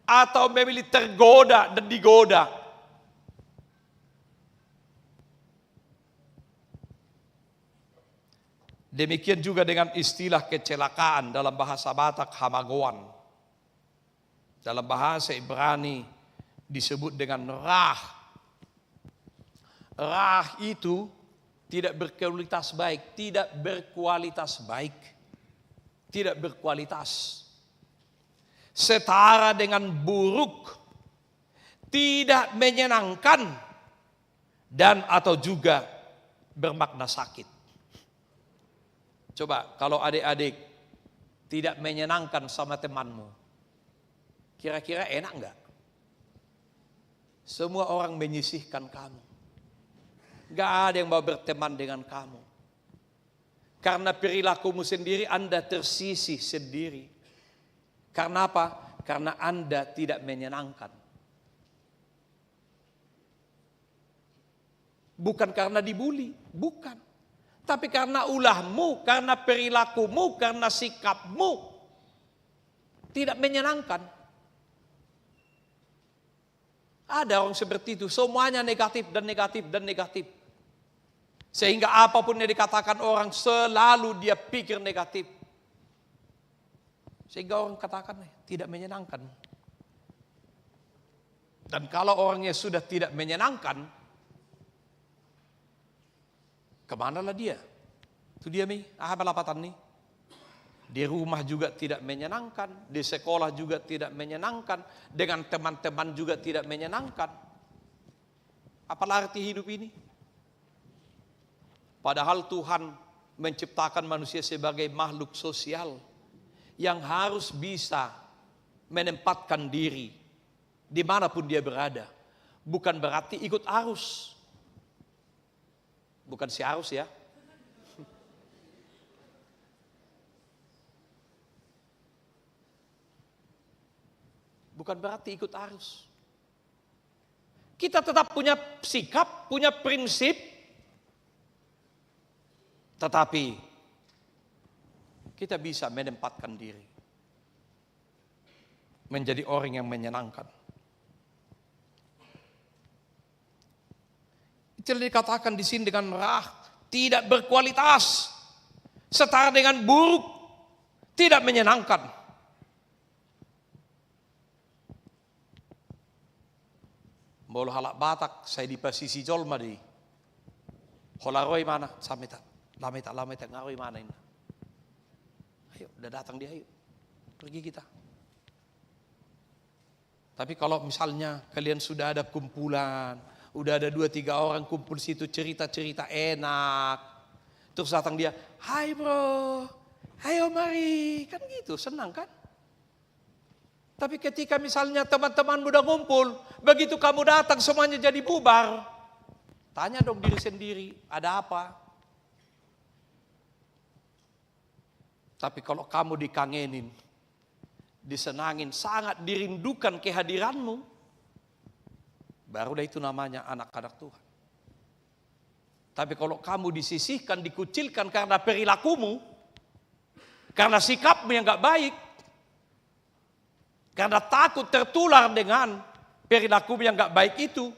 atau memilih tergoda dan digoda? Demikian juga dengan istilah kecelakaan dalam bahasa Batak, hamagoan. Dalam bahasa Ibrani disebut dengan rah. Rah itu tidak berkualitas baik, tidak berkualitas baik, tidak berkualitas. Setara dengan buruk, tidak menyenangkan, dan atau juga bermakna sakit. Coba kalau adik-adik tidak menyenangkan sama temanmu, kira-kira enak nggak? Semua orang menyisihkan kamu. Nggak ada yang mau berteman dengan kamu. Karena perilakumu sendiri, Anda tersisih sendiri. Karena apa? Karena Anda tidak menyenangkan. Bukan karena dibully, bukan. Tapi karena ulahmu, karena perilakumu, karena sikapmu tidak menyenangkan. Ada orang seperti itu, semuanya negatif dan negatif dan negatif. Sehingga apapun yang dikatakan orang, selalu dia pikir negatif. Sehingga orang katakan, "Eh, tidak menyenangkan." Dan kalau orangnya sudah tidak menyenangkan, kemanalah dia? Tu dia ma i, aha ma lapatan ni? Di rumah juga tidak menyenangkan, di sekolah juga tidak menyenangkan, dengan teman-teman juga tidak menyenangkan. Apa arti hidup ini? Padahal Tuhan menciptakan manusia sebagai makhluk sosial yang harus bisa menempatkan diri dimanapun dia berada. Bukan berarti ikut arus. Bukan si arus ya. Bukan berarti ikut arus. Kita tetap punya sikap, punya prinsip, tetapi kita bisa menempatkan diri menjadi orang yang menyenangkan. Itu yang dikatakan di sini dengan rah, tidak berkualitas, setara dengan buruk, tidak menyenangkan. Molo halak Batak, sai dipasisi jolma do i. Holan ro imana, samita, lameta, lameta, nga ro imana inna. Ayo, udah datang dia, ayo. Pergi kita. Tapi kalau misalnya kalian sudah ada kumpulan, udah ada dua tiga orang kumpul situ cerita-cerita enak. Terus datang dia, "Hai bro, ayo mari." Kan gitu, senang kan? Tapi ketika misalnya teman-temanmu udah ngumpul, begitu kamu datang semuanya jadi bubar. Tanya dong diri sendiri, ada apa? Tapi kalau kamu dikangenin, disenangin, sangat dirindukan kehadiranmu, barulah itu namanya anak-anak Tuhan. Tapi kalau kamu disisihkan, dikucilkan karena perilakumu, karena sikapmu yang nggak baik, karena takut tertular dengan perilaku yang nggak baik itu.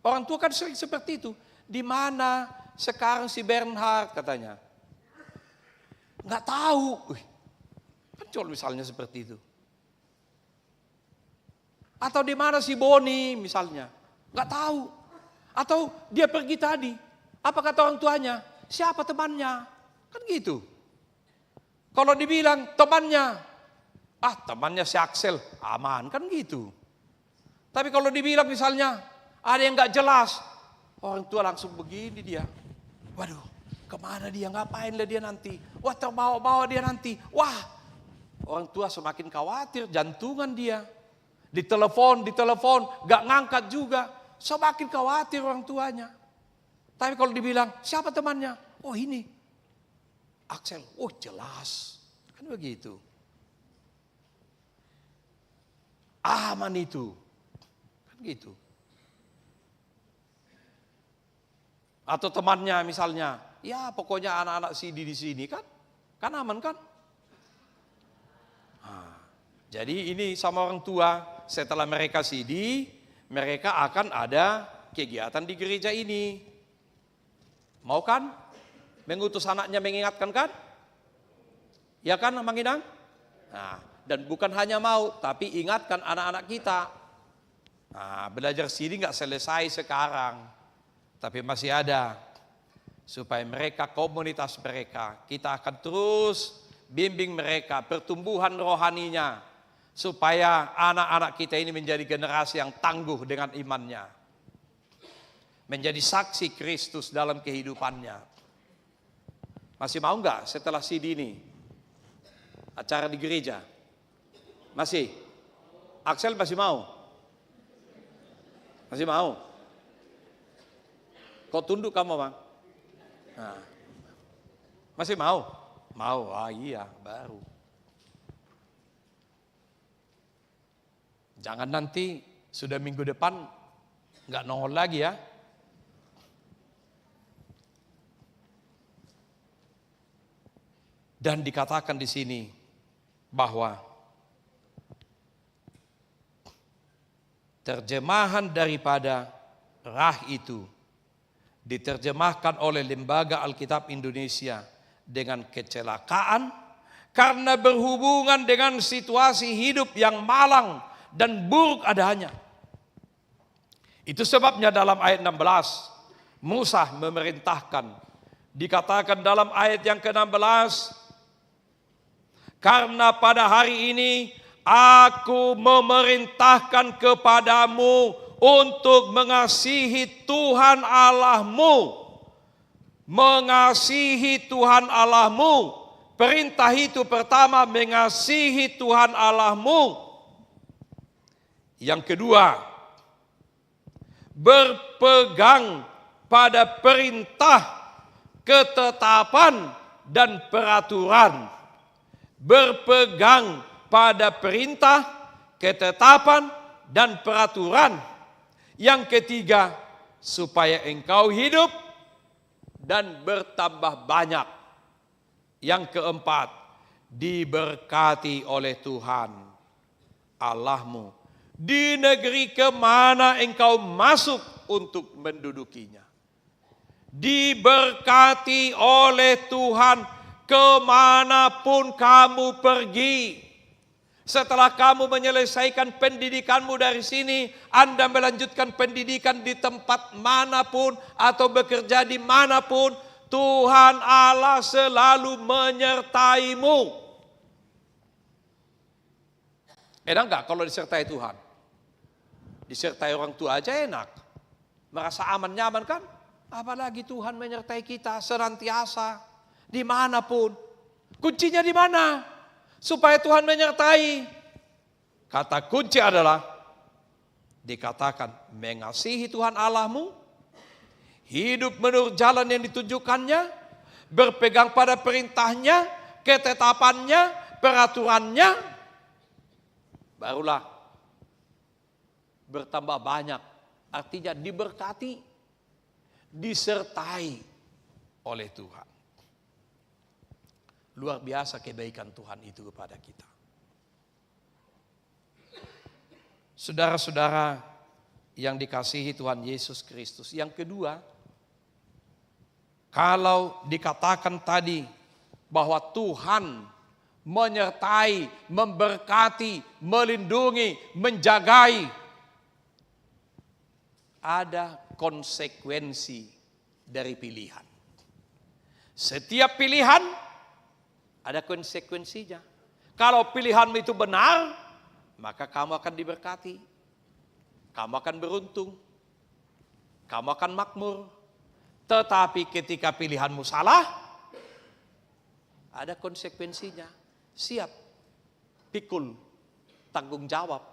Orang tua kan sering seperti itu. "Di mana sekarang si Bernhard?" katanya. "Nggak tahu." Wih, kan kalau misalnya seperti itu. Atau, "Di mana si Boni?" misalnya. "Nggak tahu." Atau, "Dia pergi tadi." Apa kata orang tuanya? "Siapa temannya?" Kan gitu. Kalau dibilang temannya, "Ah, temannya si Axel, aman," kan gitu. Tapi kalau dibilang misalnya ada yang nggak jelas, orang tua langsung begini dia. "Waduh, kemana dia? Ngapain lah dia nanti? Wah, terbawa-bawa dia nanti." Wah, orang tua semakin khawatir, jantungan dia. Ditelepon, ditelepon, nggak ngangkat juga. Semakin khawatir orang tuanya. Tapi kalau dibilang, "Siapa temannya?" "Oh, ini, Axel." "Oh, jelas." Kan begitu. "Aman itu." Kan gitu. Atau temannya misalnya, ya pokoknya anak-anak sidi di sini kan, kan aman kan? Nah, jadi ini sama orang tua, setelah mereka sidi, mereka akan ada kegiatan di gereja ini. Mau kan? Mengutus anaknya mengingatkan kan? Ya kan, Amang Inang? Nah, dan bukan hanya mau, tapi ingatkan anak-anak kita. Nah, belajar sidi nggak selesai sekarang, tapi masih ada. Supaya mereka, komunitas mereka, kita akan terus bimbing mereka, pertumbuhan rohaninya, supaya anak-anak kita ini menjadi generasi yang tangguh dengan imannya. Menjadi saksi Kristus dalam kehidupannya. Masih mau nggak setelah sidi ini acara di gereja? Masih? Axel masih mau? Masih mau? Kok tunduk kamu, Bang? Nah. Masih mau? Mau. Ah, iya, baru. Jangan nanti sudah minggu depan nggak nongol lagi ya. Dan dikatakan di sini bahwa Terjemahan daripada rah itu diterjemahkan oleh Lembaga Alkitab Indonesia dengan kecelakaan karena berhubungan dengan situasi hidup yang malang dan buruk adanya. Itu sebabnya dalam ayat enam belas, Musa memerintahkan, dikatakan dalam ayat yang keenam belas, "Karena pada hari ini Aku memerintahkan kepadamu untuk mengasihi Tuhan Allahmu." Mengasihi Tuhan Allahmu. Perintah itu pertama, mengasihi Tuhan Allahmu. Yang kedua, berpegang pada perintah, ketetapan, dan peraturan. Berpegang pada perintah, ketetapan, dan peraturan. Yang ketiga, supaya engkau hidup dan bertambah banyak. Yang keempat, diberkati oleh Tuhan Allahmu di negeri ke mana engkau masuk untuk mendudukinya. Diberkati oleh Tuhan ke mana pun kamu pergi. Setelah kamu menyelesaikan pendidikanmu dari sini, Anda melanjutkan pendidikan di tempat mana pun atau bekerja di mana pun, Tuhan Allah selalu menyertaimu. Enak nggak kalau disertai Tuhan? Disertai orang tua aja enak. Merasa aman, nyaman kan? Apalagi Tuhan menyertai kita senantiasa, di mana pun. Kuncinya di mana? Supaya Tuhan menyertai. Kata kunci adalah dikatakan mengasihi Tuhan Allahmu, hidup menurut jalan yang ditunjukkannya, berpegang pada perintahnya, ketetapannya, peraturannya, barulah bertambah banyak, artinya diberkati, disertai oleh Tuhan. Luar biasa kebaikan Tuhan itu kepada kita. Saudara-saudara yang dikasihi Tuhan Yesus Kristus, yang kedua, kalau dikatakan tadi bahwa Tuhan menyertai, memberkati, melindungi, menjagai, ada konsekuensi dari pilihan. Setiap pilihan ada konsekuensinya. Kalau pilihanmu itu benar, maka kamu akan diberkati. Kamu akan beruntung. Kamu akan makmur. Tetapi ketika pilihanmu salah, ada konsekuensinya. Siap pikul tanggung jawab.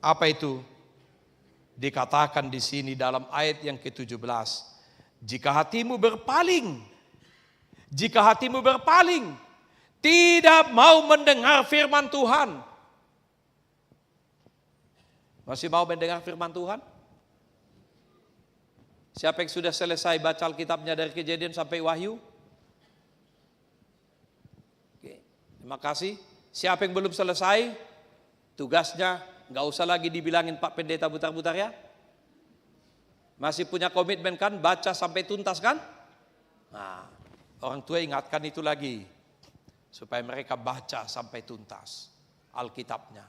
Apa itu? Dikatakan di sini dalam ayat yang ketujuh belas, "Jika hatimu berpaling, jika hatimu berpaling, tidak mau mendengar firman Tuhan." Masih mau mendengar firman Tuhan? Siapa yang sudah selesai baca Alkitabnya dari Kejadian sampai Wahyu? Oke, terima kasih. Siapa yang belum selesai, tugasnya nggak usah lagi dibilangin Pak Pendeta Butar-Butar ya. Masih punya komitmen kan, baca sampai tuntas kan? Nah, orang tua ingatkan itu lagi, supaya mereka baca sampai tuntas Alkitabnya.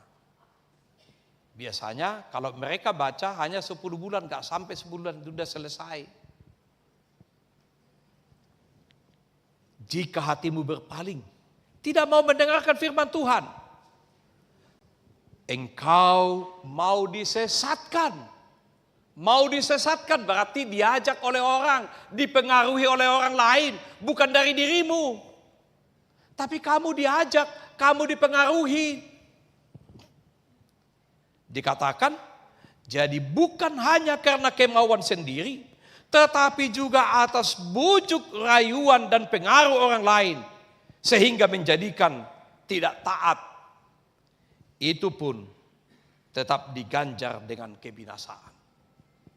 Biasanya kalau mereka baca hanya sepuluh bulan, nggak sampai sebulan sudah selesai. Jika hatimu berpaling, tidak mau mendengarkan firman Tuhan, engkau mau disesatkan. Mau disesatkan berarti diajak oleh orang, dipengaruhi oleh orang lain, bukan dari dirimu. Tapi kamu diajak, kamu dipengaruhi. Dikatakan, jadi bukan hanya karena kemauan sendiri, tetapi juga atas bujuk rayuan dan pengaruh orang lain, sehingga menjadikan tidak taat. Itu pun tetap diganjar dengan kebinasaan.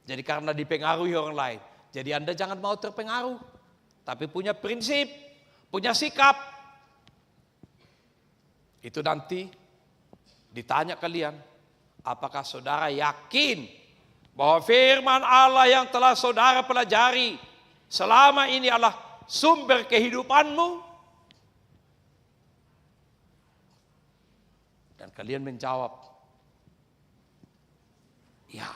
Jadi karena dipengaruhi orang lain, jadi Anda jangan mau terpengaruh, tapi punya prinsip, punya sikap. Itu nanti ditanya kalian, Apakah saudara yakin bahwa firman Allah yang telah saudara pelajari selama ini adalah sumber kehidupanmu? Dan kalian menjawab, "Ya,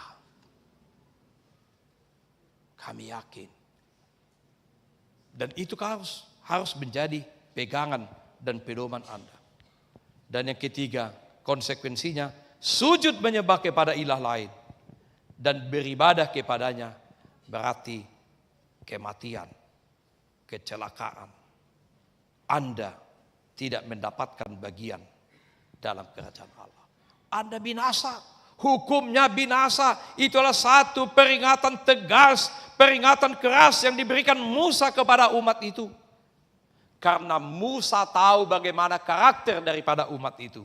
kami yakin." Dan itu harus, harus menjadi pegangan dan pedoman Anda. Dan yang ketiga, konsekuensinya, sujud menyembah kepada ilah lain dan beribadah kepadanya berarti kematian, kecelakaan. Anda tidak mendapatkan bagian dalam kerajaan Allah. Anda binasa. Hukumnya binasa. Itulah satu peringatan tegas, peringatan keras yang diberikan Musa kepada umat itu. Karena Musa tahu bagaimana karakter daripada umat itu.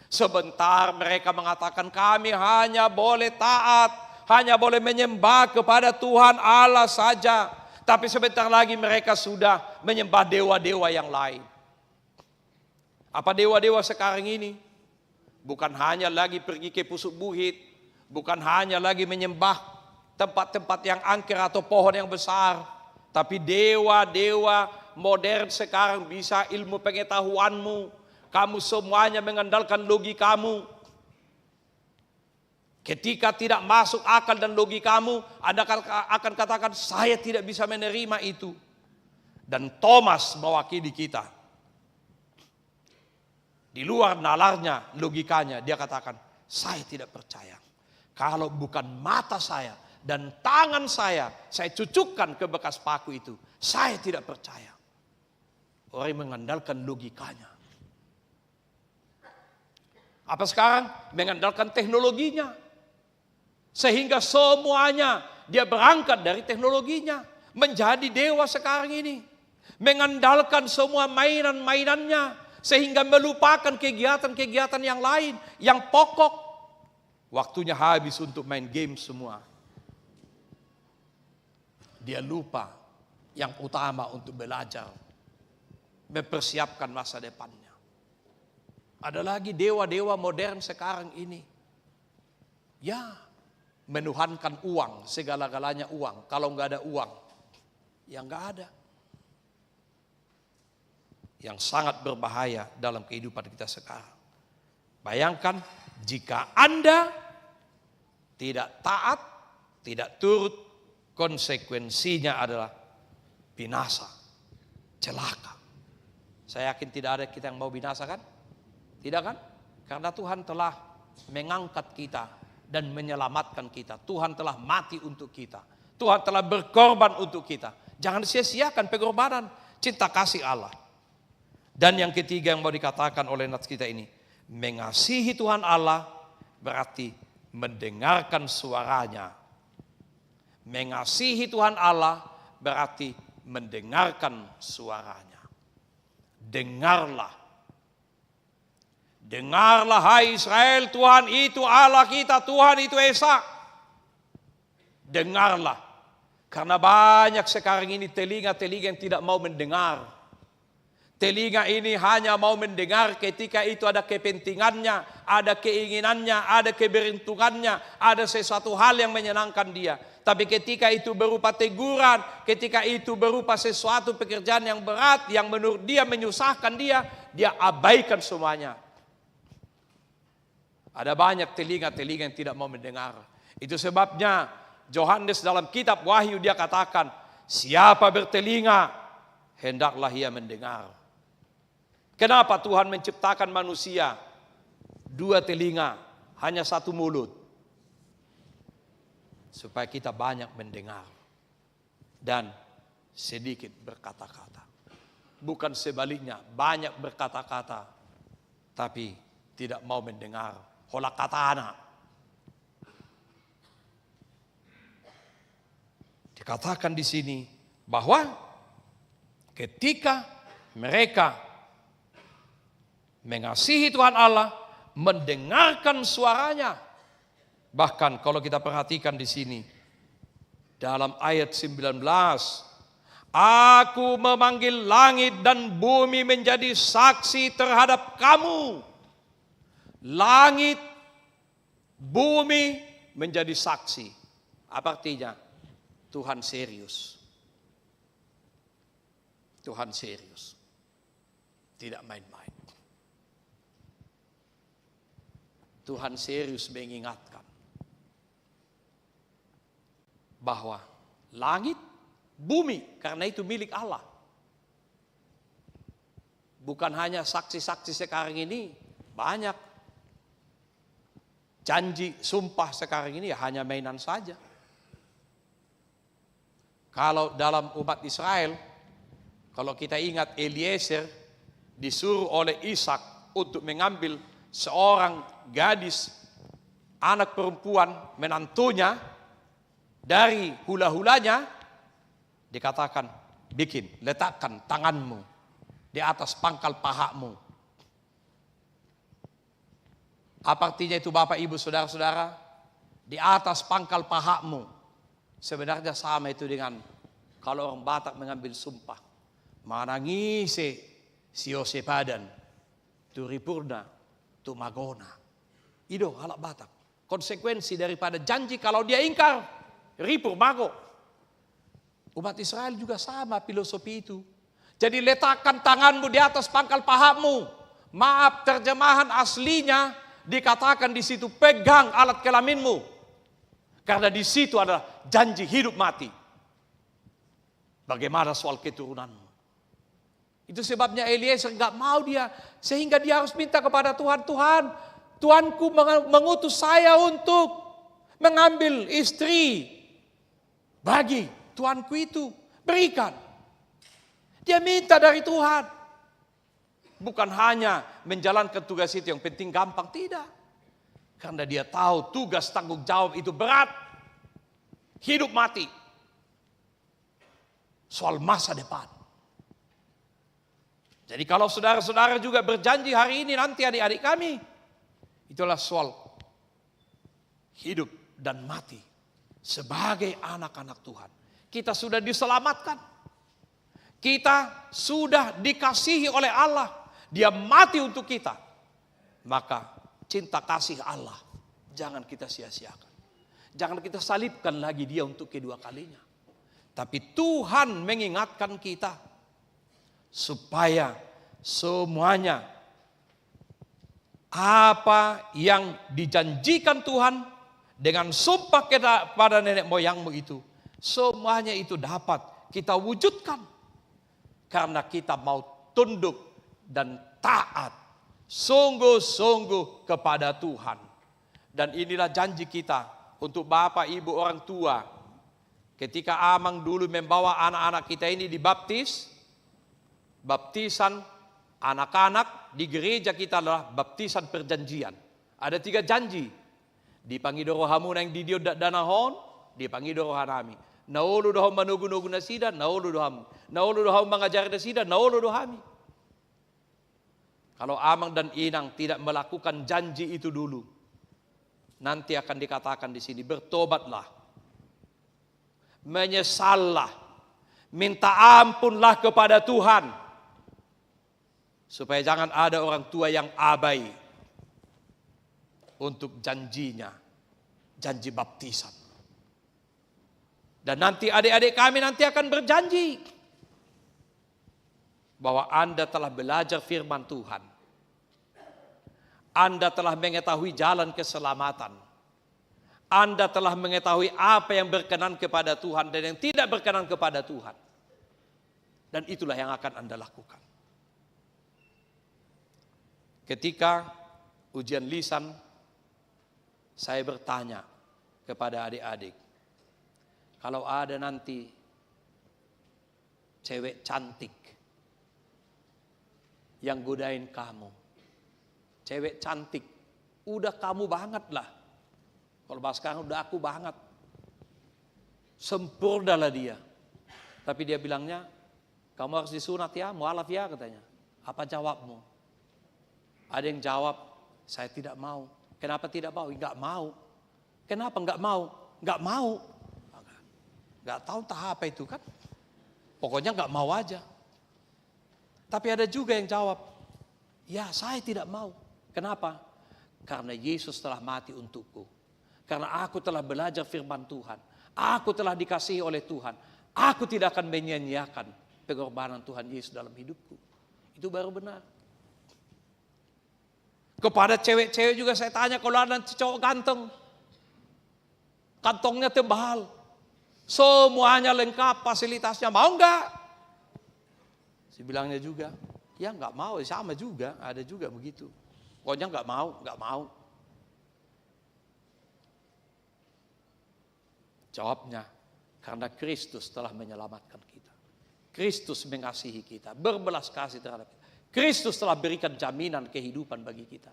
Sebentar mereka mengatakan, "Kami hanya boleh taat, hanya boleh menyembah kepada Tuhan Allah saja." Tapi sebentar lagi mereka sudah menyembah dewa-dewa yang lain. Apa dewa-dewa sekarang ini? Bukan hanya lagi pergi ke Pusuk Buhit, bukan hanya lagi menyembah tempat-tempat yang angker atau pohon yang besar, tapi dewa-dewa modern sekarang bisa ilmu pengetahuanmu. Kamu semuanya mengandalkan logikamu. Ketika tidak masuk akal dan logikamu, Anda akan, akan katakan, "Saya tidak bisa menerima itu." Dan Thomas mewakili kita. Di luar nalarnya, logikanya, dia katakan, "Saya tidak percaya. Kalau bukan mata saya dan tangan saya, saya cucukkan ke bekas paku itu, saya tidak percaya." Orang yang mengandalkan logikanya. Apa sekarang? Mengandalkan teknologinya. Sehingga semuanya dia berangkat dari teknologinya. Menjadi dewa sekarang ini. Mengandalkan semua mainan-mainannya. Sehingga melupakan kegiatan-kegiatan yang lain, yang pokok. Waktunya habis untuk main game semua. Dia lupa yang utama untuk belajar, mempersiapkan masa depannya. Ada lagi dewa-dewa modern sekarang ini. Ya, menuhankan uang, segala-galanya uang. Kalau nggak ada uang, ya nggak ada. Yang sangat berbahaya dalam kehidupan kita sekarang. Bayangkan, jika Anda tidak taat, tidak turut, konsekuensinya adalah binasa, celaka. Saya yakin tidak ada kita yang mau binasa, kan? Tidak, kan? Karena Tuhan telah mengangkat kita dan menyelamatkan kita. Tuhan telah mati untuk kita. Tuhan telah berkorban untuk kita. Jangan sia-siakan pengorbanan cinta kasih Allah. Dan yang ketiga yang mau dikatakan oleh nats kita ini, mengasihi Tuhan Allah berarti mendengarkan suaranya. Mengasihi Tuhan Allah berarti mendengarkan suaranya. Dengarlah. Dengarlah, hai Israel, Tuhan itu Allah kita, Tuhan itu Esa. Dengarlah. Karena banyak sekarang ini telinga-telinga yang tidak mau mendengar. Telinga ini hanya mau mendengar ketika itu ada kepentingannya, ada keinginannya, ada keberuntungannya, ada sesuatu hal yang menyenangkan dia. Tapi ketika itu berupa teguran, ketika itu berupa sesuatu pekerjaan yang berat, yang menurut dia menyusahkan dia, dia abaikan semuanya. Ada banyak telinga-telinga yang tidak mau mendengar. Itu sebabnya Yohanes dalam kitab Wahyu dia katakan, "Siapa bertelinga, hendaklah ia mendengar." Kenapa Tuhan menciptakan manusia dua telinga, hanya satu mulut? Supaya kita banyak mendengar dan sedikit berkata-kata. Bukan sebaliknya, banyak berkata-kata, tapi tidak mau mendengar. Holan hatana. Dikatakan di sini bahwa ketika mereka mengasihi Tuhan Allah, mendengarkan suaranya. Bahkan kalau kita perhatikan di sini, dalam ayat sembilan belas, "Aku memanggil langit dan bumi menjadi saksi terhadap kamu." Langit Bumi menjadi saksi. Apa artinya? Tuhan serius. Tuhan serius. Tidak main-main. Tuhan serius mengingatkan bahwa langit, bumi, karena itu milik Allah. Bukan hanya saksi-saksi sekarang ini, banyak janji, sumpah sekarang ini ya hanya mainan saja. Kalau dalam umat Israel, kalau kita ingat Eliezer disuruh oleh Ishak untuk mengambil seorang gadis, anak perempuan, menantunya dari hula-hulanya, dikatakan, "Bikin, letakkan tanganmu di atas pangkal pahamu." Apa artinya itu, Bapak, Ibu, saudara-saudara? Di atas pangkal pahamu. Sebenarnya sama itu dengan kalau orang Batak mengambil sumpah. Manang ise siose padan, tu ripurna, tu magona. I do halak Batak. Konsekuensi daripada janji, kalau dia ingkar, ripur, mago. Umat Israel juga sama filosofi itu. Jadi, letakkan tanganmu di atas pangkal pahamu. Maaf, terjemahan aslinya dikatakan di situ, "Pegang alat kelaminmu." Karena di situ adalah janji hidup mati. Bagaimana soal keturunanmu? Itu sebabnya Eliezer nggak mau dia, sehingga dia harus minta kepada Tuhan, "Tuhan, tuanku menge-, mengutus saya untuk mengambil istri bagi tuanku itu, berikan." Dia minta dari Tuhan. Bukan hanya menjalankan tugas itu yang penting gampang, tidak. Karena dia tahu tugas tanggung jawab itu berat. Hidup mati. Soal masa depan. Jadi, kalau saudara-saudara juga berjanji hari ini, nanti, adik-adik kami, itulah soal hidup dan mati sebagai anak-anak Tuhan. Kita sudah diselamatkan. Kita sudah dikasihi oleh Allah. Dia mati untuk kita. Maka, cinta kasih Allah jangan kita sia-siakan. Jangan kita salibkan lagi Dia untuk kedua kalinya. Tapi Tuhan mengingatkan kita supaya semuanya, apa yang dijanjikan Tuhan dengan sumpah keda-, pada nenek moyangmu itu, semuanya itu dapat kita wujudkan karena kita mau tunduk dan taat sungguh-sungguh kepada Tuhan. Dan inilah janji kita untuk bapak, ibu, orang tua. Ketika Amang dulu membawa anak-anak kita ini dibaptis, baptisan anak-anak di gereja kita adalah baptisan perjanjian. Ada tiga janji. Dipangido rohamu naeng di dia dakdanak on, dipangido rohanami. Na olo do hamu manogu-nogu nasida, na olo do hamu. Na olo do hamu mangajari nasida, na olo do hami. Kalau amang dan inang tidak melakukan janji itu dulu, nanti akan dikatakan di sini, "Bertobatlah, menyesallah, minta ampunlah kepada Tuhan." Supaya jangan ada orang tua yang abai untuk janjinya, janji baptisan. Dan nanti adik-adik kami nanti akan berjanji bahwa Anda telah belajar firman Tuhan. Anda telah mengetahui jalan keselamatan. Anda telah mengetahui apa yang berkenan kepada Tuhan dan yang tidak berkenan kepada Tuhan. Dan itulah yang akan Anda lakukan. Ketika ujian lisan, saya bertanya kepada adik-adik, kalau ada nanti cewek cantik yang godain kamu, cewek cantik, udah kamu banget lah. Kalau bahas sekarang, udah aku banget. Sempurna lah dia. Tapi dia bilangnya, "Kamu harus disunat ya, mualaf ya," katanya. Apa jawabmu? Ada yang jawab, "Saya tidak mau." Kenapa tidak mau? Nggak mau. Kenapa nggak mau? Nggak mau. Nggak tahu entah apa itu kan. Pokoknya nggak mau aja. Tapi ada juga yang jawab, "Ya, saya tidak mau." Kenapa? Karena Yesus telah mati untukku. Karena aku telah belajar firman Tuhan. Aku telah dikasihi oleh Tuhan. Aku tidak akan menyia-nyiakan pengorbanan Tuhan Yesus dalam hidupku. Itu baru benar. Kepada cewek-cewek juga saya tanya, kalau ada nanti cowok ganteng, kantongnya tebal, semuanya lengkap fasilitasnya, mau nggak? Saya bilangnya juga, ya nggak mau, ya sama juga, ada juga begitu. Pokoknya nggak mau, nggak mau. Jawabnya, karena Kristus telah menyelamatkan kita. Kristus mengasihi kita, berbelas kasih terhadap kita. Kristus telah berikan jaminan kehidupan bagi kita.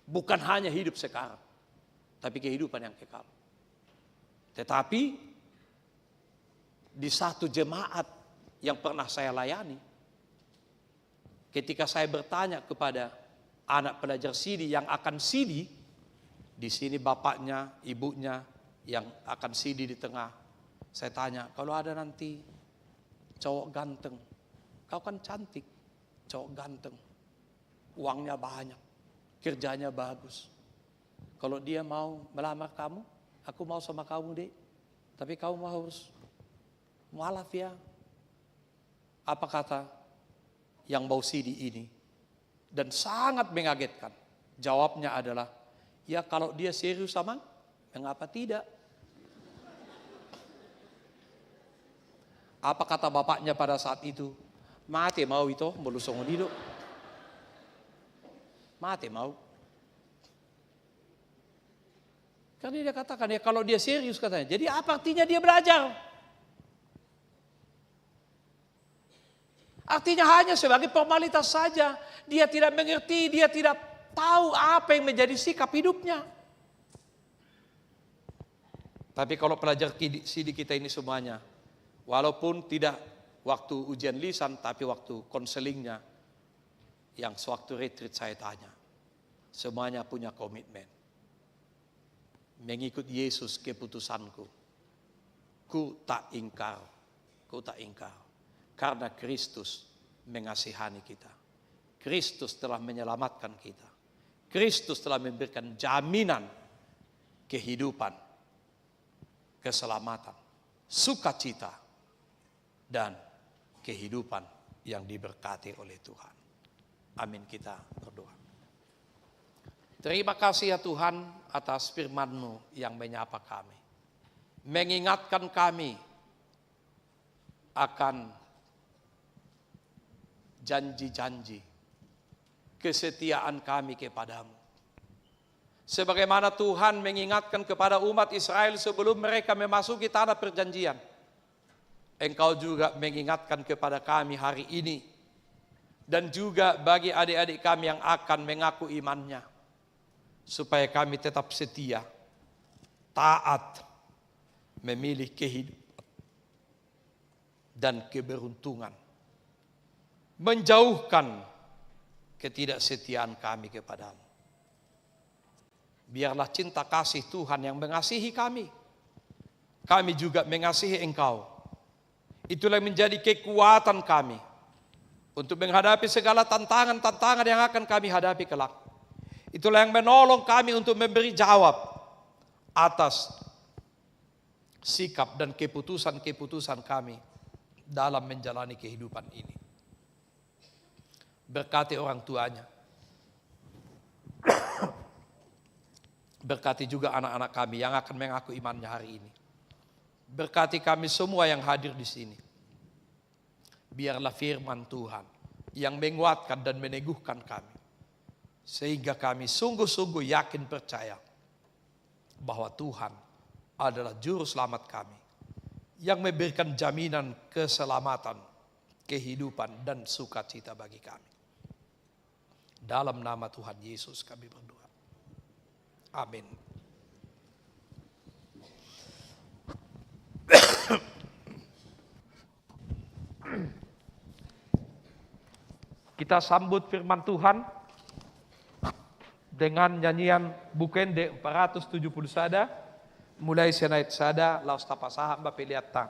Bukan hanya hidup sekarang, tapi kehidupan yang kekal. Tetapi di satu jemaat yang pernah saya layani, ketika saya bertanya kepada anak pelajar sidi yang akan sidi, di sini bapaknya, ibunya yang akan sidi di tengah, saya tanya, kalau ada nanti cowok ganteng, kau kan cantik, cowok ganteng, uangnya banyak, kerjanya bagus. Kalau dia mau melamar kamu, aku mau sama kamu, Dek. Tapi kamu harus mualaf ya. Apa kata yang mau sidi ini? Dan sangat mengagetkan. Jawabnya adalah, ya kalau dia serius, Amang, mengapa tidak? Apa kata bapaknya pada saat itu? Mate ma au ito, molo songon i do. Mate ma au. Karena dia katakan, ya kalau dia serius katanya. Jadi apa artinya dia belajar? Artinya hanya sebagai formalitas saja. Dia tidak mengerti, dia tidak tahu apa yang menjadi sikap hidupnya. Tapi kalau pelajar kidi-, sidi kita ini semuanya, walaupun tidak waktu ujian lisan, tapi waktu konselingnya, yang sewaktu retreat saya tanya, semuanya punya komitmen. Mengikut Yesus keputusanku. Ku tak ingkar. Ku tak ingkar. Karena Kristus mengasihani kita. Kristus telah menyelamatkan kita. Kristus telah memberikan jaminan kehidupan, keselamatan, sukacita, dan kehidupan yang diberkati oleh Tuhan. Amin, kita berdoa. Terima kasih ya Tuhan atas firman-Mu yang menyapa kami. Mengingatkan kami akan janji-janji, kesetiaan kami kepada-Mu. Sebagaimana Tuhan mengingatkan kepada umat Israel sebelum mereka memasuki tanah perjanjian, Engkau juga mengingatkan kepada kami hari ini, dan juga bagi adik-adik kami yang akan mengaku imannya, supaya kami tetap setia, taat, memilih kehidupan dan keberuntungan, menjauhkan ketidaksetiaan kami kepada-Mu. Biarlah cinta kasih Tuhan yang mengasihi kami, kami juga mengasihi Engkau. Itulah yang menjadi kekuatan kami untuk menghadapi segala tantangan-tantangan yang akan kami hadapi kelak. Itulah yang menolong kami untuk memberi jawab atas sikap dan keputusan-keputusan kami dalam menjalani kehidupan ini. Berkati orang tuanya. Berkati juga anak-anak kami yang akan mengaku imannya hari ini. Berkati kami semua yang hadir di sini. Biarlah firman Tuhan yang menguatkan dan meneguhkan kami, sehingga kami sungguh-sungguh yakin percaya bahwa Tuhan adalah Juru Selamat kami, yang memberikan jaminan keselamatan, kehidupan, dan sukacita bagi kami. Dalam nama Tuhan Yesus kami berdoa. Amin. Kita sambut firman Tuhan dengan nyanyian Buku Ende empat ratus tujuh puluh sada, mulai sian ayat sada, laos tapasahat ma peleanta.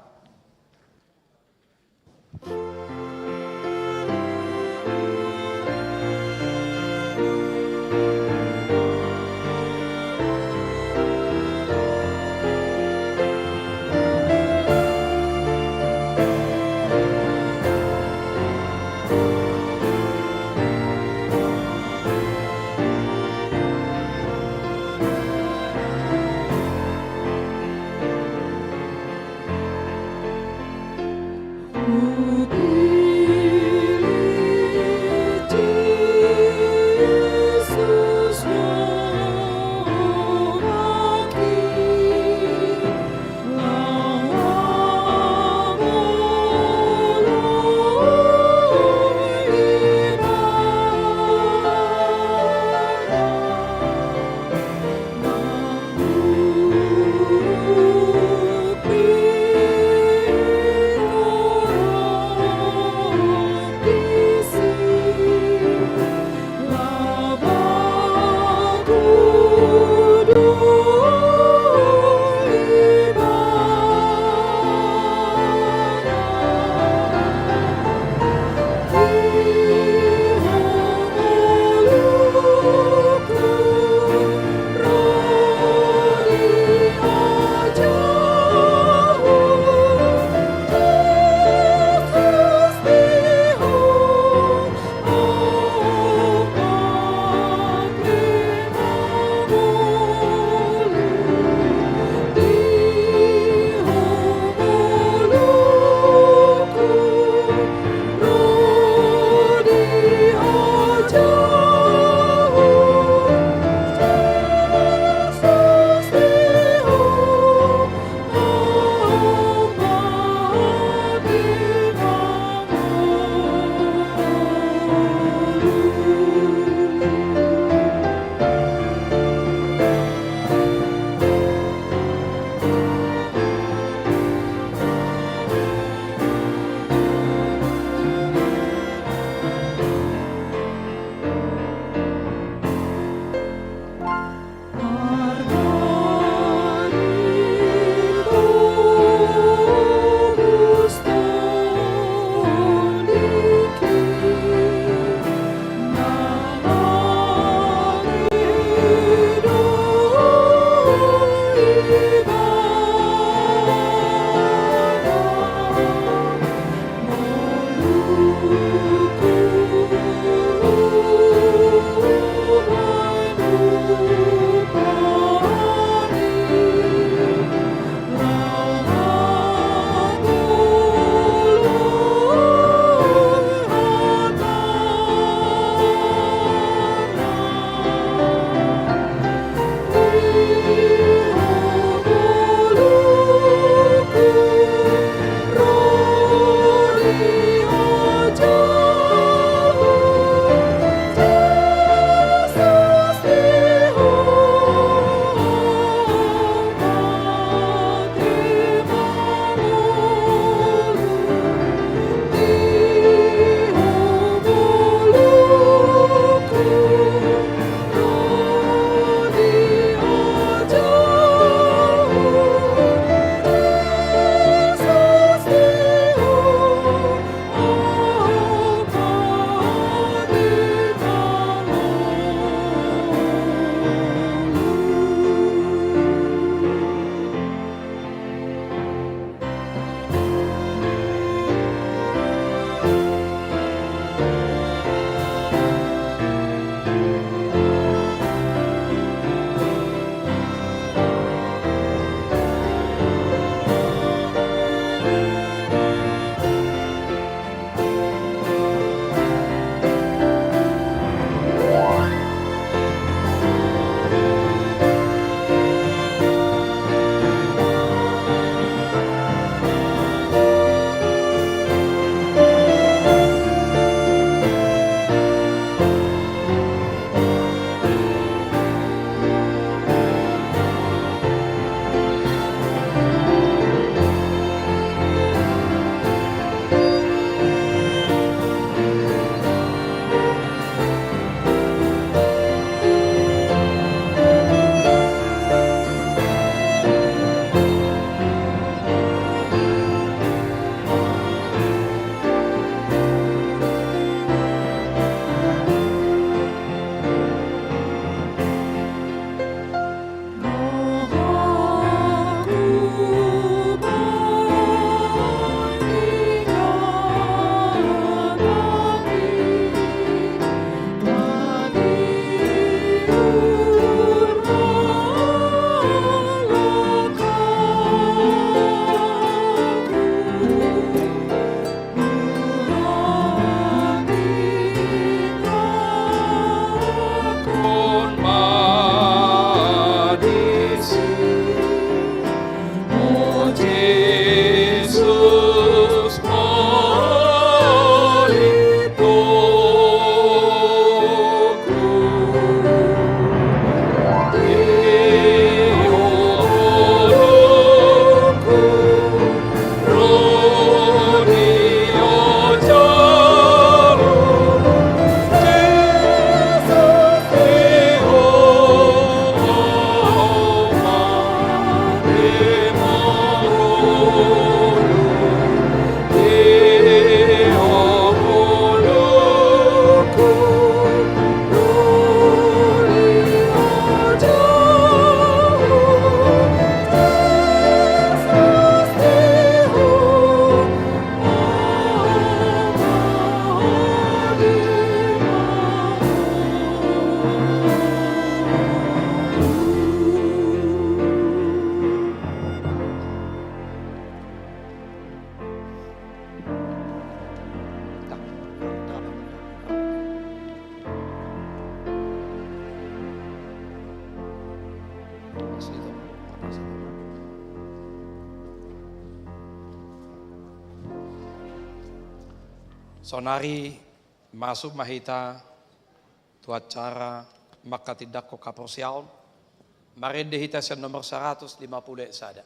Saonari masuk ma hita tu acara manghatindanghon haporseaon, marende hita sian nomor saratus lima pulu sada.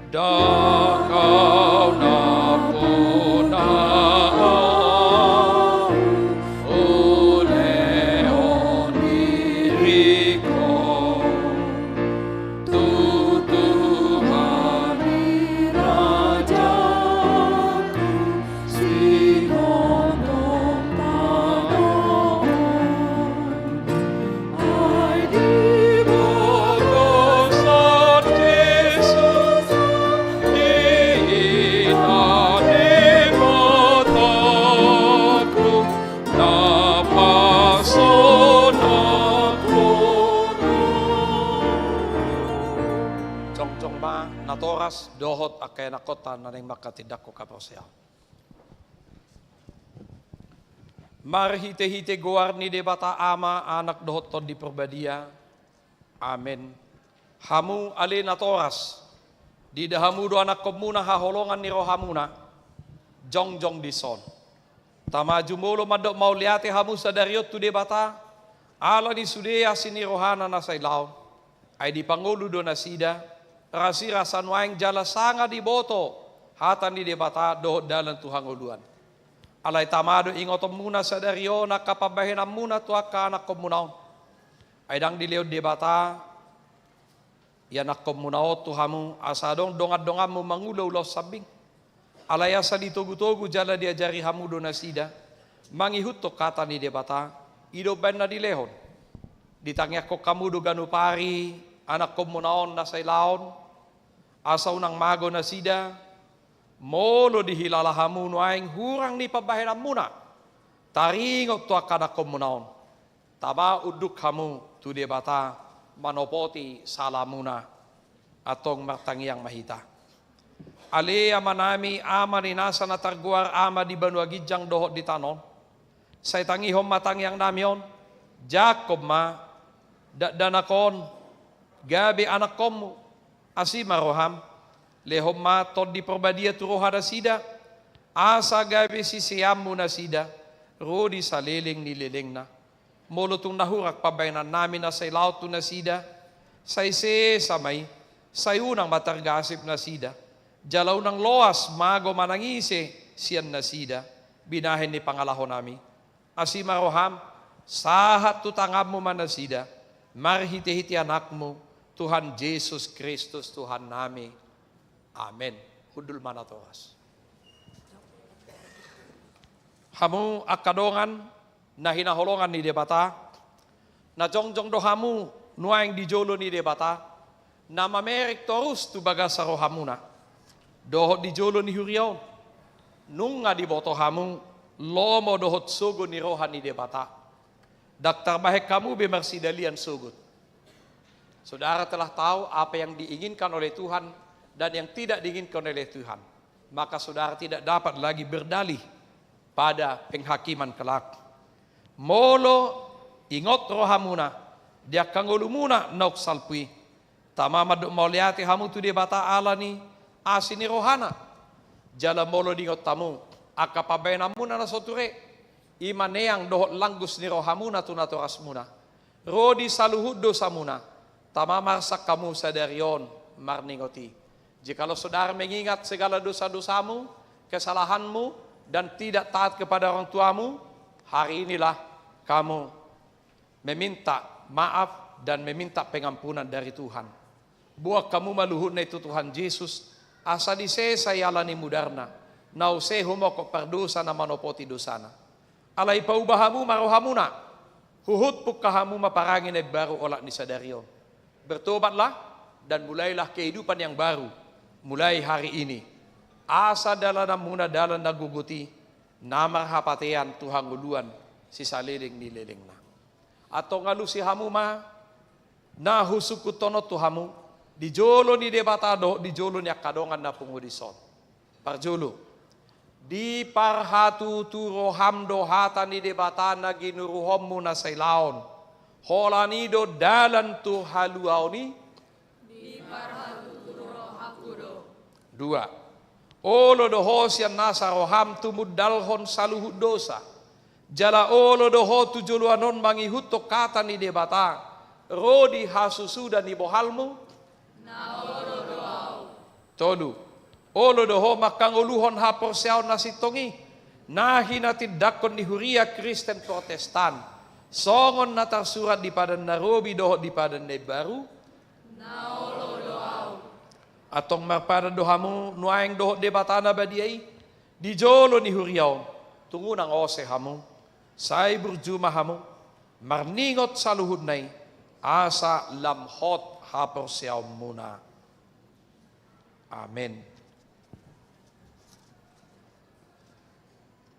Ndang Ho nampuna ahu, hulehon diringku tu Tuhan i rajaku, sigomgom tano on. Ai di bagasan Jesus, i Ina Debataku, na pasonang hona. Jongjong ma natoras dohot angka ianakkonta na naeng manghatindanghon haporseaon. Marhitehite goar ni Debata Ama, Anak dohot Tondi Parbadia. Amen. Hamu ale natoras, diida hamu do anakkonmuna haholongan ni rohamuna, jongjong dison. Tama jumolo mandok mauliate hamu sadari on tu Debata, ala ni sude asi ni rohana na sailaon. Ai dipangolu do nasida, rasirasa nuaeng jala sanga diboto hata ni Debata dohot dalan tu hangoluan. Alai tama do ingotonmuna sadari on angka pambahenanmuna tu angka anakkonmuna on. Ai ndang dilehon Debata ianakkonmuna on tu hamu, asa adong dongandonganmu mangula ulaon sambing. Alai asa ditogutogu jala diajari hamu do nasida mangihuthon hata ni Debata, i do umbahen na dilehon. Ditangiangkon hamu do ganup ari anakkonmuna on na sailaon, asa unang mago nasida, molo dihilala hamu nuaeng hurang ni pambahenanmuna taringot tu angka anakkonmuna on. Tama unduk hamu tu Debata manopoti salamuna. Antong martangiang ma hita. Ale Amanami, Ama ni nasa na targoar Ama di banua ginjang dohot di tano on, sai tangihon ma tangiangnami on, jangkon ma dakdanak on gabe anakkonmu. Asi ma roham, lehon ma Tondi Parbadia tu roha nasida, asa gabe siseanmu nasida ro di saleleng ni lelengna. Molo tung na hurang pambahenannami na sailaon tu nasida, sai sesa ma i, sai unang ma targasip nasida, jala unang loas mago manang ise sian nasida binahen ni pangalahonami. Asi ma roham, sahat tu tanganmu ma nasida, marhitehite Anakmu, Tuhan Jesus Kristus Tuhannami. Amen. Hundul ma natoras. Hamu angka dongan na hinaholongan ni Debata, na jongjong do hamu nuaeng di jolo ni Debata, na mamereng torus tu bagasan rohamuna dohot di jolo ni huria on. Nunga diboto hamu lomo dohot sogo ni roha ni Debata. Ndang tarbahen hamu be marsidalian sogot. Saudara telah tahu apa yang diinginkan oleh Tuhan dan yang tidak diinginkan oleh Tuhan, maka saudara tidak dapat lagi berdalih pada penghakiman kelak. Molo ingot rohamuna di angka ngolumuna naung salpu i, tama mandok mauliate hamu tu Debata ala ni asi ni rohana. Jala molo diingot hamu angka pambahenanmuna na so ture, i ma neang dohot langgus ni rohamuna tu natorasmuna, ro di saluhut dosamuna, tama ma arsak hamu sadari on marningot i. Jikalau saudara mengingat segala dosa-dosamu, kesalahanmu, dan tidak taat kepada orang tuamu, hari inilah kamu meminta maaf dan meminta pengampunan dari Tuhan. Boan hamu ma luhutna i tu Tuhan Jesus, asa disesa i ala ni mudarna, na use humongkop pardosa na manopoti dosana. Alai pauba hamu ma rohamuna, huhut pungka hamu ma parange na imbaru olat ni sadari on. Bertobatlah dan mulailah kehidupan yang baru mulai hari ini. Asa dalananmuna dalan na gogot i, na marhapatean tu hangoluan sisaleleng ni lelengna. Antong alusi hamu ma na husungkunhon on tu hamu, di jolo ni Debata dohot di jolo ni angka dongan na pungu dison. Parjolo, Diparhatutu roham do hata ni Debata na ginuruhonmu na sailaon. Holan i do dalan tu haluaon i. Diparhatutu rohangku do. Dua. Olo do ho sian nasa roham tumundalhon saluhut dosa. Jala olo do ho tu joloan on mangihuthon hata ni Debata, ro di hasusuda ni bohalmu. Na olo do au. Tolu. Olo do ho manghangoluhon haporseaon na sintong i, na hinatindangkon ni huria Kristen Protestan, songon na tarsurat di Padan na Robi dohot di Padan na Imbaru. Na olo do au. Antong marpadan do hamu nuaeng dohot Debata na badia i, di jolo ni huria on, tung unang ose hamu, sai burju ma hamu, marningot saluhutna i, asa lam hot haporseaonmuna. Amen.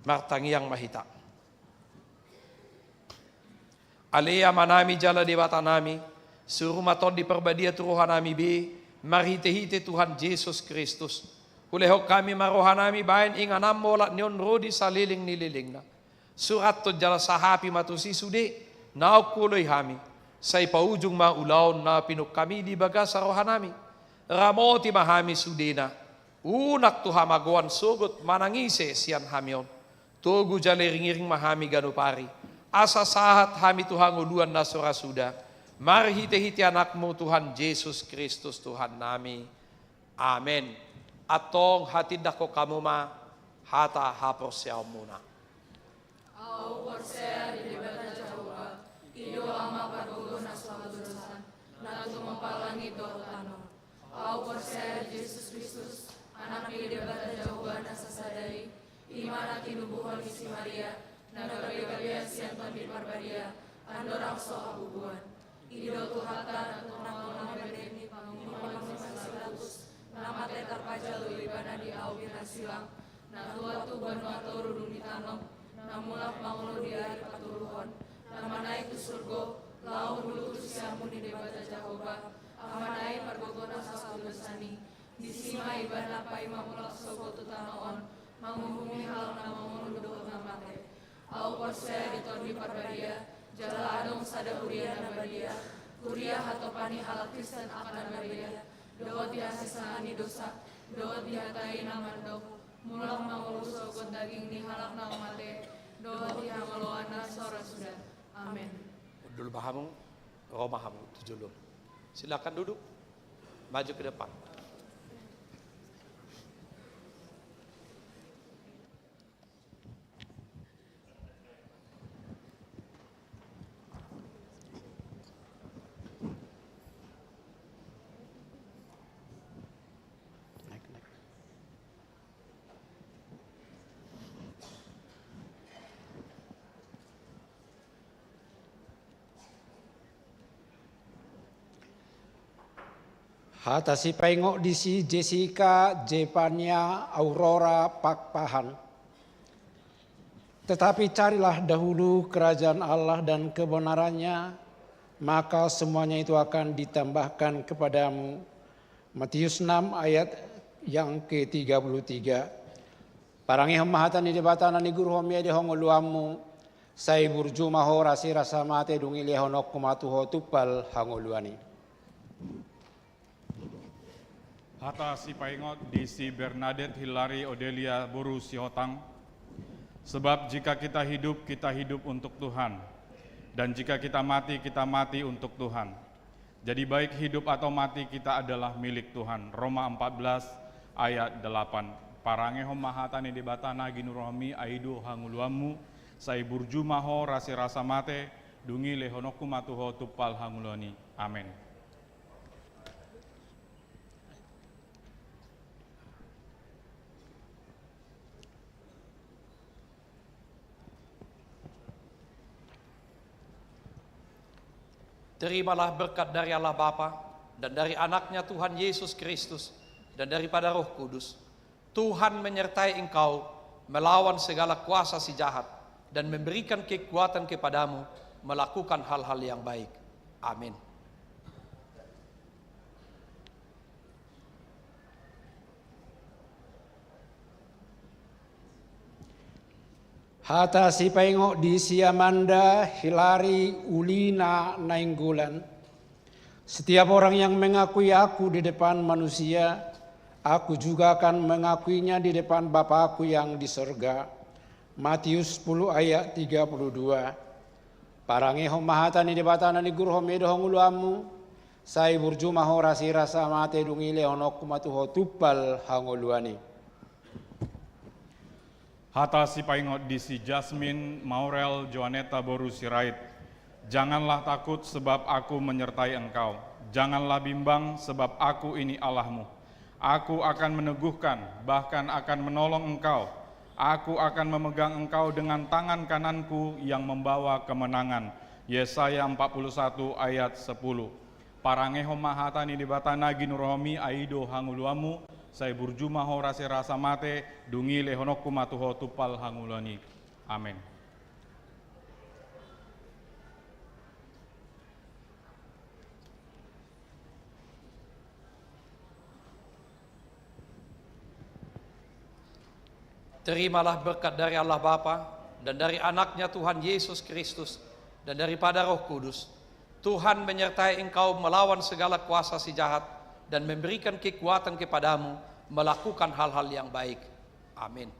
Martangiang ma hita. Ale Amanami jala Debatanami, suru ma Tondi Parbadia tu rohanami be, marhitehite Tuhan Jesus Kristus. Hulehon hami ma rohanami baen ingananmu olat ni on ro di saleleng ni lelengna. Surathon jala sahapi ma tusi sude naung huoloi hami. Sai paujung ma ulaon na pinungka-Mi di bagasan rohanami. Ramoti ma hami sudena. Unang tu hamagoan sogot manang ise sian hami on. Togu jala iring-iring ma hami ganup ari. Asa sahat hami tu hangoluan na so ra suda. Marhitehite Anakmu Tuhan Jesus Kristus Tuhannami. Amen. Antong hatindangkon hamu ma hata haporseaonmuna. Ahu porsea di Debata Jahowa, i do Ama pargogo na so hatudosan, na tumompa langit dohot tano. Ahu porsea di Jesus Kristus, Anak ni Debata Jahowa na sasada i, i ma na tinubuhon ni si Maria, na gabe-gabean sian Tondi Parbadia, andorang so habubuan. I do Tuhanta na tonang-tonang bere ni panguhuman si Pilatus, na mate tarpajal do Ibana di ahu pir na silang, na tuat tu banua toru dung ditano, na mulak mangolu di ari patoluhon, na manaek tu surgo, laho mangolu tu siamun ni Debata Jahowa, Amana i pargogo na so hatudosan i. Disi ma Ibana paima mulak sogot tu tano on, manguhumi halak na mangolu dohot na mate. Ahu porsea di Tondi Parbadia, jala adong sada huria na badia, huria hatopan ni halak Kristen angka na badia, dohot di hasesaan ni dosa, dohot di hata i na mandok, mulak mangolu sogot daging ni halak naung mate, dohot di hangoluan na so ra suda. Amen. Hundul ma hamu, ro ma hamu tu jolo. Silakan duduk. Maju ke depan. Hata sipaingot di si Jessica Jepania Aurora Pakpahan. Tetapi carilah dahulu kerajaan Allah dan kebenarannya, maka semuanya itu akan ditambahkan kepadamu. Matius enam ayat yang ketiga puluh tiga. Parangehon ma hata ni Debata na niguruhonmi i di hangoluanmu, sai burju ma ho rasi rasa mate, dung i lehononku ma tu ho tumpal hangoluan i. Hata sipaingot di si Bernadette Hillary Odelia boru Sihotang. Sebab jika kita hidup, kita hidup untuk Tuhan. Dan jika kita mati, kita mati untuk Tuhan. Jadi baik hidup atau mati kita adalah milik Tuhan. Roma empat belas ayat delapan. Parangehon ma hata ni Debata na ginuruhonmi, ai i do hangoluanmu, sai burju ma ho rasi rasa mate, dung i lehononku ma tu ho tumpal hangoluan i. Amen. Terimalah berkat dari Allah Bapa, dan dari Anaknya Tuhan Yesus Kristus, dan daripada Roh Kudus. Tuhan menyertai engkau melawan segala kuasa si jahat, dan memberikan kekuatan kepadamu melakukan hal-hal yang baik. Amin. Hata sipaingot di si Amanda Hilari Ulina Nainggolan. Setiap orang yang mengakui aku di depan manusia, aku juga akan mengakuinya di depan Bapa-Ku yang di sorga. Matius sepuluh ayat tiga puluh dua. Parangehon ma hata ni Debata na niguruhon mi do hangoluanmu, sai burju ma ho ro sirasa mate, dung i lehononku ma tu ho tumpal hangoluan i. Hata sipaingot di si Jasmine Maurel Joaneta boru Sirait. Janganlah takut, sebab Aku menyertai engkau. Janganlah bimbang, sebab Aku ini Allahmu. Aku akan meneguhkan, bahkan akan menolong engkau. Aku akan memegang engkau dengan tangan kanan-Ku yang membawa kemenangan. Yesaya empat puluh satu ayat sepuluh. Parangehon ma hata ni Debata na ginuruhon mi, ai i do hangoluanmu, sai burju ma ho ro sirasa mate, dung i lehononku ma tu ho tumpal hangoluan i. Amen. Terimalah berkat dari Allah Bapa, dan dari Anaknya Tuhan Yesus Kristus, dan daripada Roh Kudus. Tuhan menyertai engkau melawan segala kuasa si jahat, dan memberikan kekuatan kepadamu melakukan hal-hal yang baik. Amin.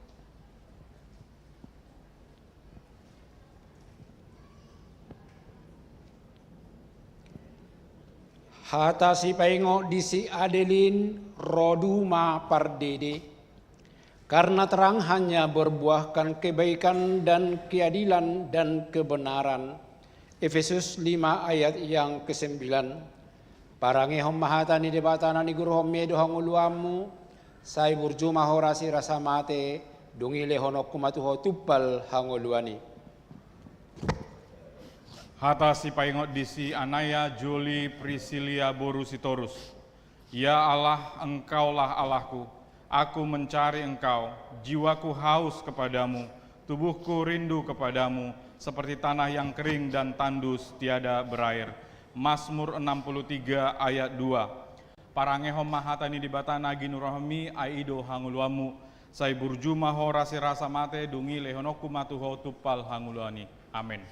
Hata sipaingot di si Adeline Roduma Pardede. Karena terang hanya berbuahkan kebaikan dan keadilan dan kebenaran. Efesus lima ayat yang kesembilan. Parangehon ma hata ni Debata na niguruhon mi do hangoluanmu, sai burju ma ho ro sirasa mate, dung i lehononku ma tu ho tumpal hangoluan i. Hata sipaingot di si Anaya Juli Priscilia boru Sitorus. Ya Allah, Engkaulah Allahku, aku mencari Engkau, jiwaku haus kepada-Mu, tubuhku rindu kepada-Mu, seperti tanah yang kering dan tandus tiada berair. Mazmur enam puluh tiga ayat dua. Parangehon ma hata ni Debata na ginuruhon mi, ai i do hangoluanmu, sai burju ma ho ro sirasa mate, dung i lehononku ma tu ho tumpal hangoluan i. Amen.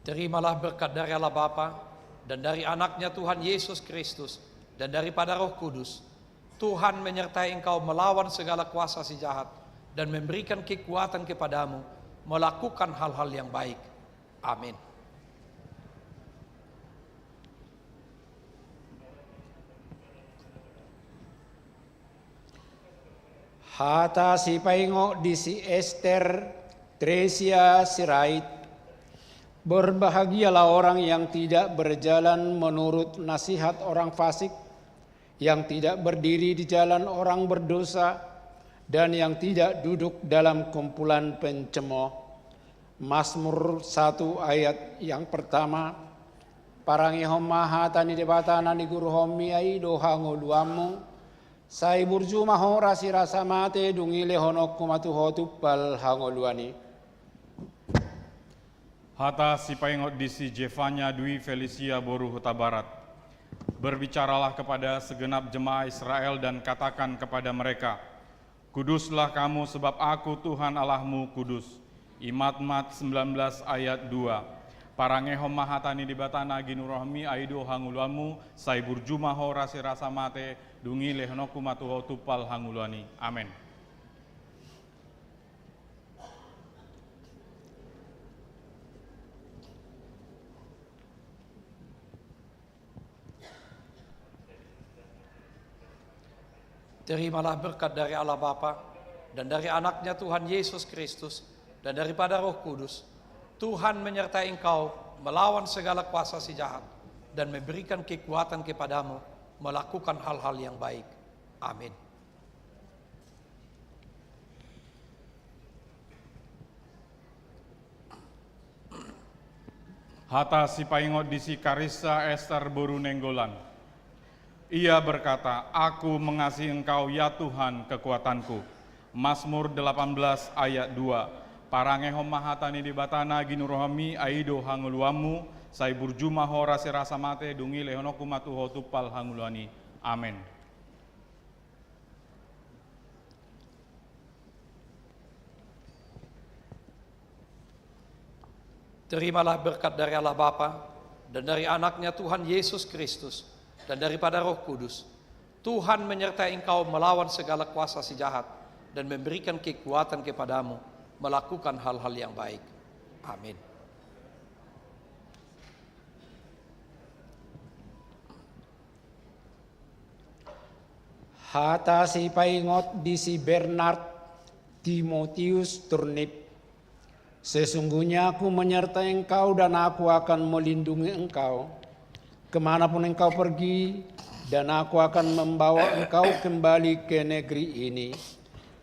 Terimalah berkat dari Allah Bapa, dan dari Anaknya Tuhan Yesus Kristus, dan daripada Roh Kudus. Tuhan menyertai engkau melawan segala kuasa si jahat, dan memberikan kekuatan kepadamu melakukan hal-hal yang baik. Amin. Hata sipaingot di si Ester Tresia Sirait. Berbahagialah orang yang tidak berjalan menurut nasihat orang fasik, yang tidak berdiri di jalan orang berdosa, dan yang tidak duduk dalam kumpulan pencemooh. Mazmur satu ayat yang pertama. Parangehon ma hata ni Debata na niguruhon mi, ai i do hangoluanmu, sai burju ma ho ro sirasa mate, dung i lehononku ma tu ho tumpal hangoluan i. Hata sipaingot di si Jefanya Dwi Felicia boru Hutabarat. Berbicaralah kepada segenap jemaah Israel dan katakan kepada mereka, Kuduslah kamu, sebab Aku, Tuhan Allahmu, kudus. Imamat sembilan belas ayat dua. Parangehon ma hata ni Debata na ginuruhon mi, ai i do hangoluanmu, sai burju ma ho ro sirasa mate, dung i lehononku ma tu ho tumpal hangoluan i. Amen. Terimalah berkat dari Allah Bapa, dan dari Anaknya Tuhan Yesus Kristus, dan daripada Roh Kudus. Tuhan menyertai engkau melawan segala kuasa si jahat, dan memberikan kekuatan kepadamu melakukan hal-hal yang baik. Amin. Hata sipaingot di si Karissa Ester boru Nainggolan. Ia berkata, Aku mengasihi Engkau, ya Tuhan, kekuatanku. Mazmur delapan belas ayat dua. Parangehon ma hata ni Debata na ginuruhonmi, ai i do hangoluanmu, sai burju ma ho rasi rasa mate, dung i lehononku ma tu ho tumpal hangoluan i. Amen. Terimalah berkat dari Allah Bapa, dan dari Anaknya Tuhan Yesus Kristus, dan daripada Roh Kudus. Tuhan menyertai engkau melawan segala kuasa si jahat, dan memberikan kekuatan kepadamu melakukan hal-hal yang baik. Amin. Hata sipaingot di si Bernard Timotius Turnip. Sesungguhnya Aku menyertai engkau dan Aku akan melindungi engkau kemanapun engkau pergi, dan Aku akan membawa engkau kembali ke negeri ini.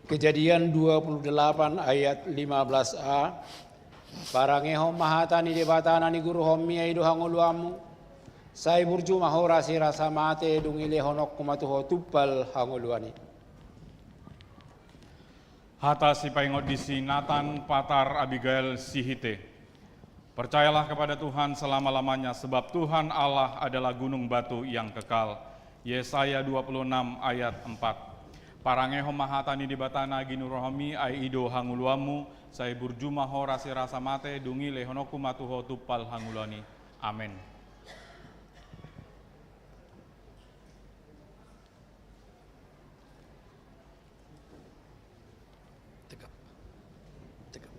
Kejadian dua puluh delapan ayat lima belas a. Parangehon ma hata ni Debata na niguruhonmi, ai i do hangoluanmu, sai burju ma ho rasi rasa mate, dung i lehononku ma tu ho tumpal hangoluan i. Hata sipaingot di si Nathan patar Abigail Sihite. Percayalah kepada Tuhan selama-lamanya, sebab Tuhan Allah adalah gunung batu yang kekal. Yesaya dua puluh enam ayat empat. Parangehon ma hata ni Debata na ginuruhonmi, ai i do hangoluanmu, sai burju ma ho rasi rasa mate, dung i lehononku ma tu ho tumpal hangoluan i. Amen. Tegap. Tegap.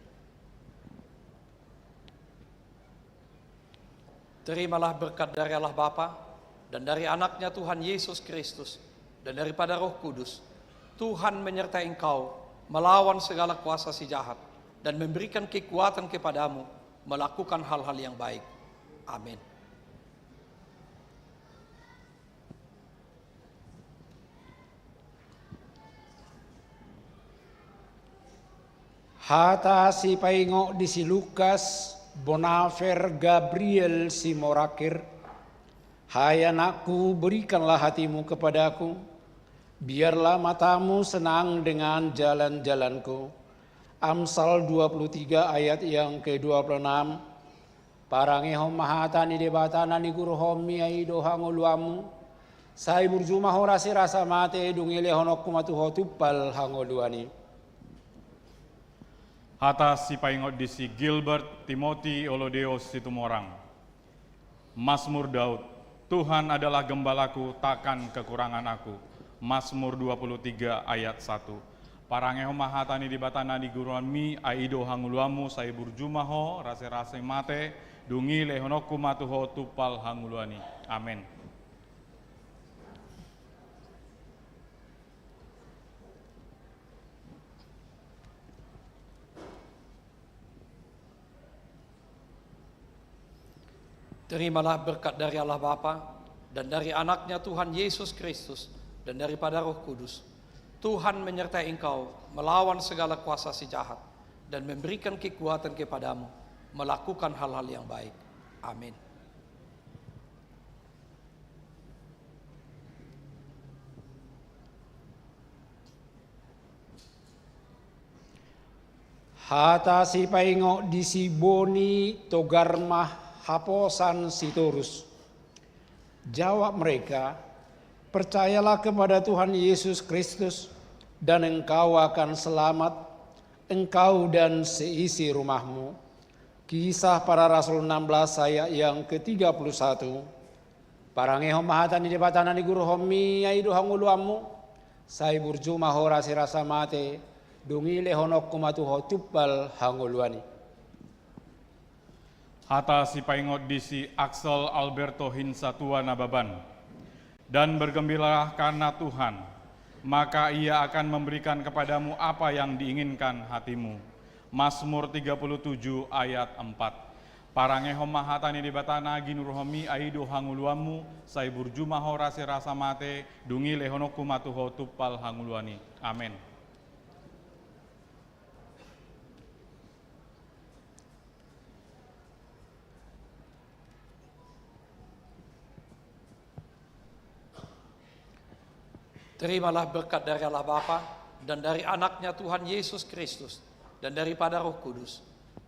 Terimalah berkat dari Allah Bapa, dan dari Anaknya Tuhan Yesus Kristus, dan daripada Roh Kudus. Tuhan menyertai engkau melawan segala kuasa si jahat, dan memberikan kekuatan kepadamu melakukan hal-hal yang baik. Amin. Hata sipaingot di si Lukas Bonafer Gabriel Simorakir. Hai anakku, berikanlah hatimu kepadaku, biarlah matamu senang dengan jalan-jalanku. Amsal dua puluh tiga ayat yang kedua puluh enam. Parangehon ma hata ni Debata na niguruhonmi, ai i do hangoluanmu, sai burju ma ho rasi rasa mate, dung i lehononku ma tu ho tumpal hangoluan i. Hata sipaingot di si Gilbert Timothy Olodeos Situmorang. Mazmur Daud. Tuhan adalah gembalaku, takkan kekurangan aku. Mazmur dua puluh tiga ayat satu. Parangehon ma hata ni Debata na niguruhonmi, ai i do hangoluanmu, sai burju ma ho rasi rasa mate, dung i lehononku ma tu ho tumpal hangoluan i. Amen. Terimalah berkat dari Allah Bapa, dan dari Anaknya Tuhan Yesus Kristus, dan daripada Roh Kudus. Tuhan menyertai engkau melawan segala kuasa si jahat, dan memberikan kekuatan kepadamu melakukan hal-hal yang baik. Amin. Hata sipaingot di si Boni Togarmah Haposan Sitorus. Jawab mereka, percayalah kepada Tuhan Yesus Kristus, dan engkau akan selamat, engkau dan seisi rumahmu. Kisah Para Rasul enam belas ayat yang ketiga puluh satu. Parangehon ma hata ni Debata na niguruhonmi, ai i do hangoluanmu, sai burju ma ho rasi rasa mate, dung i lehononku ma tu ho tumpal hangoluan i. Hata sipaingot di si Axel Alberto Hinsatua Nababan. Dan bergembiralah karena Tuhan, maka Ia akan memberikan kepadamu apa yang diinginkan hatimu. Mazmur tiga puluh tujuh ayat empat. Parangehon ma hata ni Debata na ginuruhonmi, ai i do hangoluanmu, sai burju ma ho rasi rasa mate, dung i lehononku ma tu ho tumpal hangoluan i. Amen. Terimalah berkat dari Allah Bapa dan dari Anaknya Tuhan Yesus Kristus dan daripada Roh Kudus.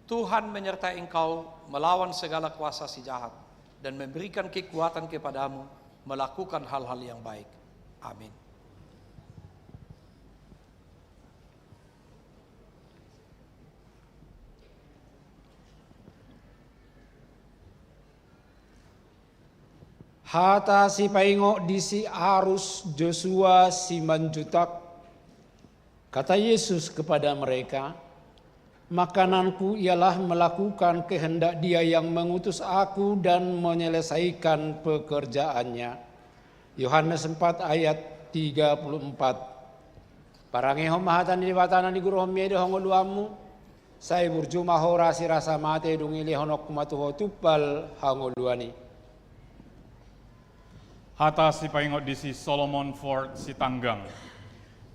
Tuhan menyertai engkau melawan segala kuasa si jahat dan memberikan kekuatan kepadamu melakukan hal-hal yang baik. Amin. Hata sipaingot di si Arus Josua Simanjuntak. Kata Yesus kepada mereka, "Makanan-Ku ialah melakukan kehendak Dia yang mengutus Aku dan menyelesaikan pekerjaan-Nya." Yohanes empat ayat tiga puluh empat. Parangehon ma hata ni Debata na niguruhonMi i do hangoluanMu, sai burju ma ho rasi rasa mate, dung i lehononku ma tu ho tumpal hangoluan i. Hata sipaingot di si Solomon Ford Sitanggang.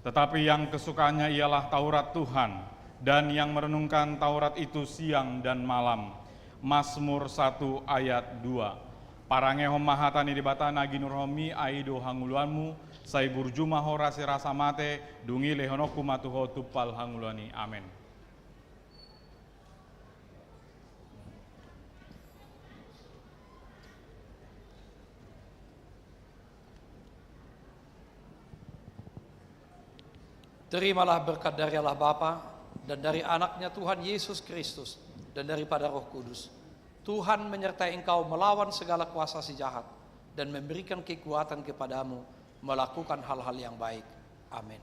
Tetapi yang kesukaannya ialah Taurat Tuhan, dan yang merenungkan Taurat itu siang dan malam. Mazmur satu ayat dua. Parangehon ma hata ni Debata na ginuruhonMi i do hangoluanMu, sai burju ma ho rasi rasa mate, dung i lehononku ma tu ho tumpal hangoluan i. Amen. Terimalah berkat dari Allah Bapa, dan dari Anak-Nya Tuhan Yesus Kristus, dan daripada Roh Kudus. Tuhan menyertai engkau melawan segala kuasa si jahat, dan memberikan kekuatan kepadamu melakukan hal-hal yang baik. Amin.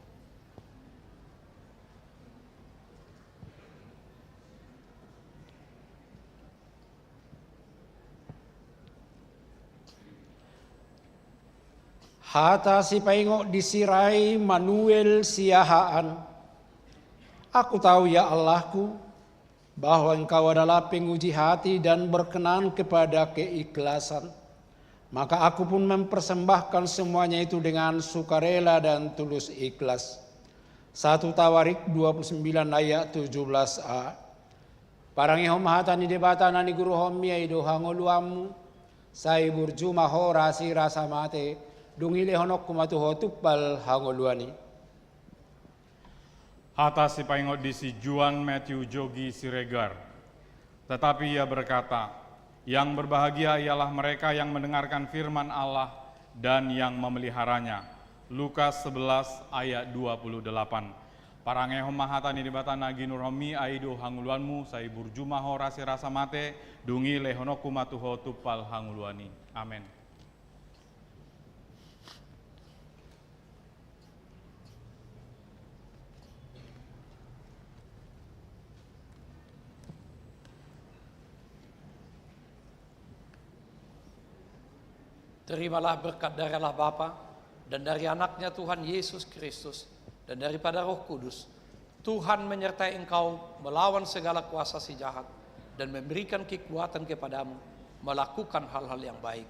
Hata sipaingot di si Rai Manuel Siahaan. Aku tahu, ya Allahku, bahwa Engkau adalah penguji hati dan berkenan kepada keikhlasan. Maka aku pun mempersembahkan semuanya itu dengan sukarela dan tulus ikhlas. Satu Tawarik dua puluh sembilan ayat tujuh belas a. Parangehon ma hata ni Debata na niguruhonMi i do hangoluanMu, sai burju ma ho rasi rasa mate, dung i lehononku ma tu ho tumpal hangoluan i. Hata sipaingot di si Juan Matthew Jogi Siregar. Tetapi ia berkata, "Yang berbahagia ialah mereka yang mendengarkan firman Allah dan yang memeliharanya." Lukas sebelas ayat dua puluh delapan. Parangehon ma hata ni Debata na ginuruhonMi i do hangoluanMu, sai burju ma ho rasi rasa mate, dung i lehononku ma tu ho tumpal hangoluan i. Amen. Terimalah berkat dari Allah Bapa, dan dari Anak-Nya Tuhan Yesus Kristus, dan daripada Roh Kudus. Tuhan menyertai engkau melawan segala kuasa si jahat, dan memberikan kekuatan kepadamu melakukan hal-hal yang baik.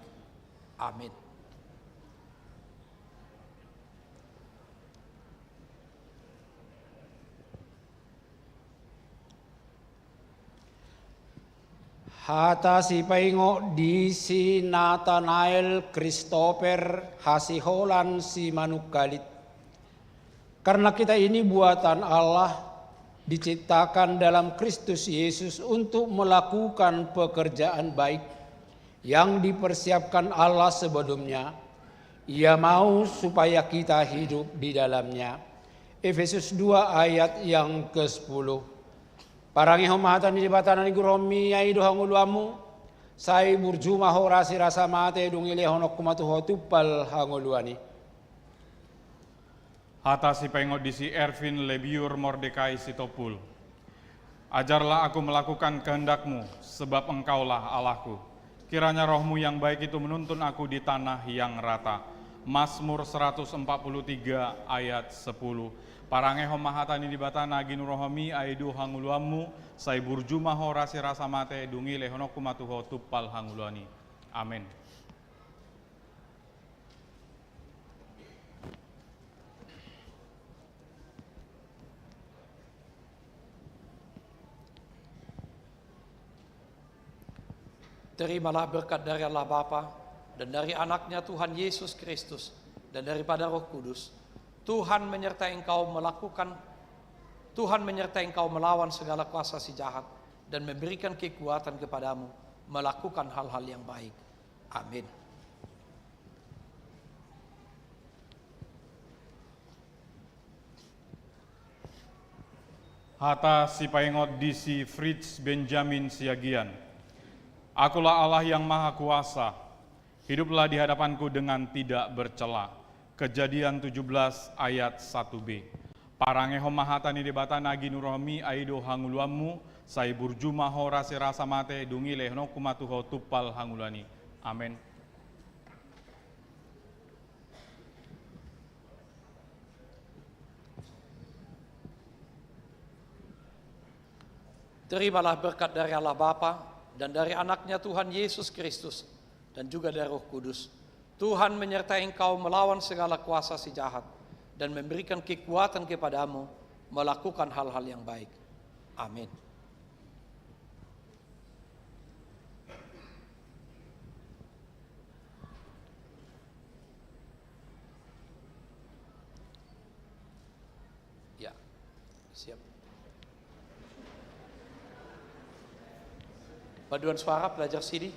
Amin. Hata sipaingot di si Nathanael Christopher Hasiholan Simanungkalit. Karena kita ini buatan Allah, diciptakan dalam Kristus Yesus untuk melakukan pekerjaan baik yang dipersiapkan Allah sebelumnya. Ia mau supaya kita hidup di dalamnya. Efesus dua ayat yang kesepuluh. Parangehon ma hata ni Debata na niguruhonMi i do hangoluanMu, sai burju ma ho rasi rasa mate, dung i lehononku ma tu ho tumpal hangoluan i. Hata sipaingot di si Ervin Lebiur Mordekai Sitompul. Ajarlah aku melakukan kehendak-Mu, sebab Engkaulah Allah-Ku. Kiranya Roh-Mu yang baik itu menuntun aku di tanah yang rata. Mazmur seratus empat puluh tiga ayat sepuluh. Parangehon ma hata ni Debata na ginuruhonMi i do hangoluanMu, sai burju ma ho rasi rasa mate, dung i lehononku ma tu ho tumpal hangoluan i. Amen. Terimalah berkat dari Allah Bapa, dan dari Anak-Nya Tuhan Yesus Kristus, dan daripada Roh Kudus. Tuhan menyertai engkau melakukan Tuhan menyertai engkau melawan segala kuasa si jahat dan memberikan kekuatan kepadamu melakukan hal-hal yang baik. Amin. Hata sipaingot di si Fritz Benjamin Siagian. Akulah Allah yang Maha Kuasa. Hiduplah di hadapanku dengan tidak bercela. Kejadian tujuh belas ayat satu b. Parangehon ma hata ni Debata na ginuruhonmi, ai do hangoluanmu, sai burju ma ho rasirasa mate, dung i lehononku ma tu ho tumpal hangoluan i. Amen. Terimalah berkat dari Allah Bapa, dan dari Anaknya Tuhan Yesus Kristus, dan juga dari Roh Kudus. Tuhan menyertai engkau melawan segala kuasa si jahat, dan memberikan kekuatan kepadamu melakukan hal-hal yang baik. Amin. Ya, siap. Paduan suara, pelajar sidi.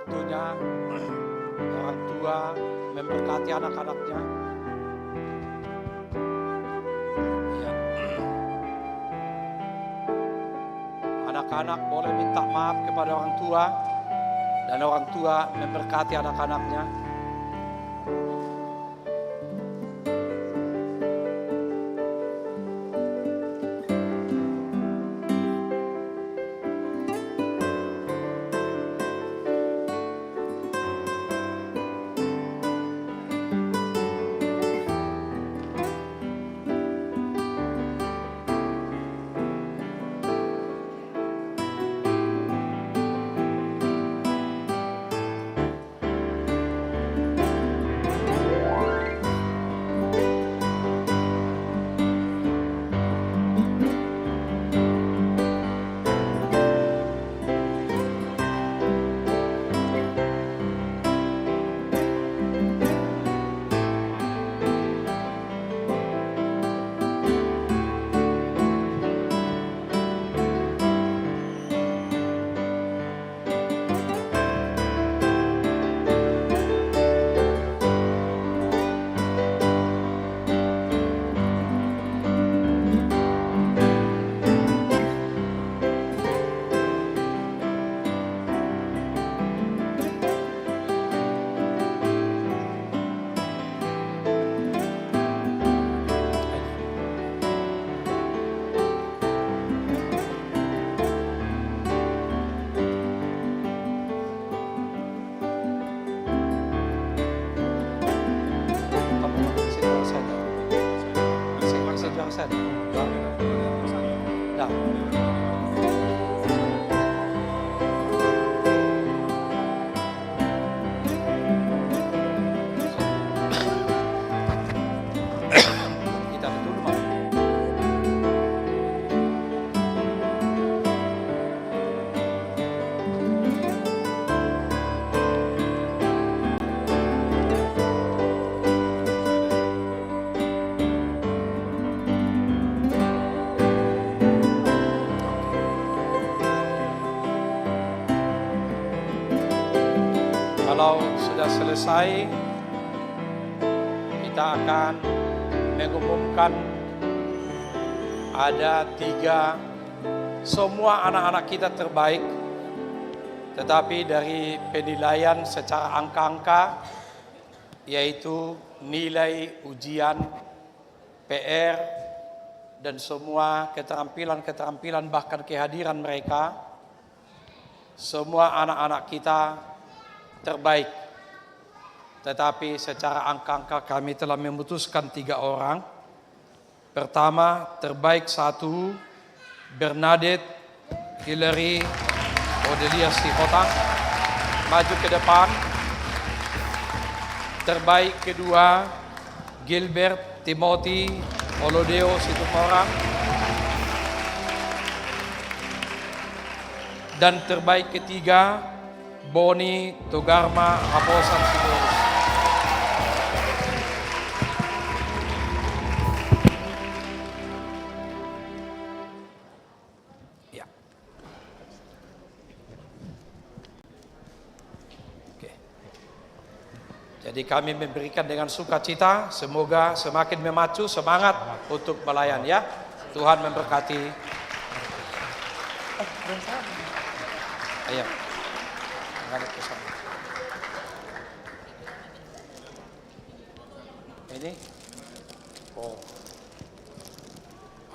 Tentunya orang tua memberkati anak-anaknya. Ya. Anak-anak boleh minta maaf kepada orang tua, dan orang tua memberkati anak-anaknya. Kalau sudah selesai, kita akan mengumumkan ada tiga, semua anak-anak kita terbaik, tetapi dari penilaian secara angka-angka, yaitu nilai ujian, P R, dan semua keterampilan-keterampilan, bahkan kehadiran mereka, semua anak-anak kita terbaik. Tetapi secara angka-angka kami telah memutuskan tiga orang. Pertama, terbaik satu, Bernadette Hillary Odelia Sihotang, maju ke depan. Terbaik kedua, Gilbert Timothy Olodeo Situmorang. Dan terbaik ketiga, Boni Togarma Raposan Sitorus. Ya. Oke. Jadi kami memberikan dengan sukacita, semoga semakin memacu semangat untuk melayani ya. Tuhan memberkati. Ayo. Menghadap ke sana. Ini. Oh.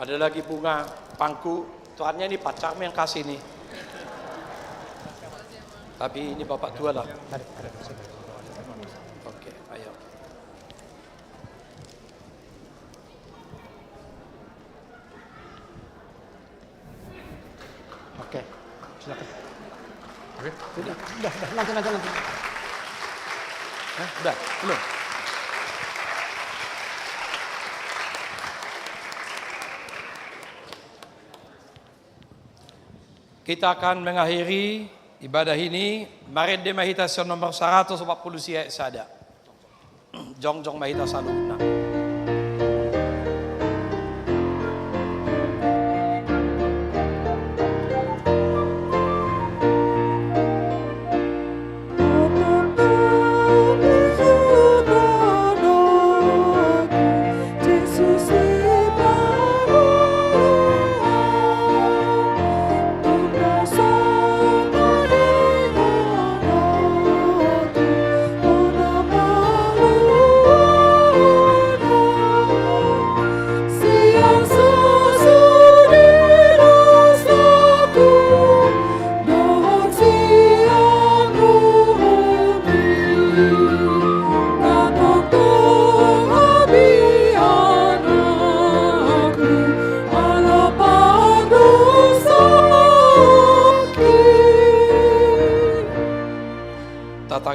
Ada lagi bunga pangku. Tuannya ini pacarmu yang kasih nih. Tapi ini bapak tua lah. Oke, ayo. Oke, silakan. Oke. Udah, udah, udah, nanti, nanti, nanti. Hah? Udah, belum? Kita akan mengakhiri ibadah ini, marende ma hita sian nomor saratus opat pulu sia ayat sada. Jongjong ma hita saluhutna.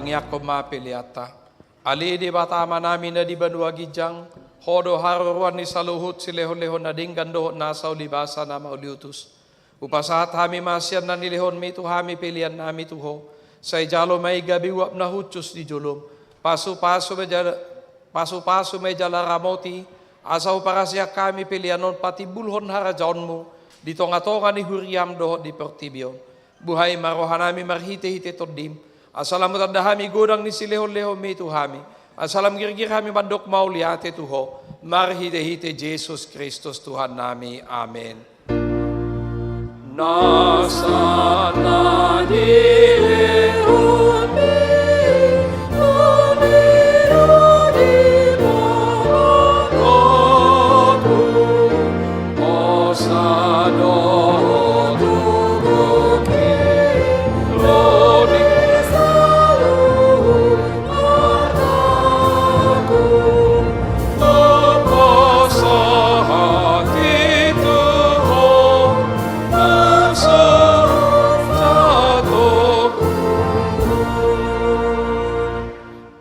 Tangiangkon ma peleanta. Ale Debata Amanami na di banua ginjang, Ho do haroroan ni saluhut silehonlehon na denggan dohot nasa ulibasa na mauliutus. Hupasahat hami ma sian na nilehonmi tu hami peleannami tu Ho. Sai jalo ma i gabe uap na hushus di jolom. Pasupasu ma jala, pasupasu ma i jala ramoti, asa huparasian hami pelean on patimbulhon harajaonmu di tongatonga ni huriam dohot di portibi on. Buhai ma rohanami marhitehite Tondim, asa lam tanda hami godang ni silehonlehonmi tu hami, asa lam girgir hami mandok mauliate tu Ho, marhitehite Jesus Kristus Tuhannami. Amen. Nasa na nilehonmi, na nilehonmi, Osa do tubuki, ro di saluhut artaku, hupasahat i tu Ho, na so jatokku.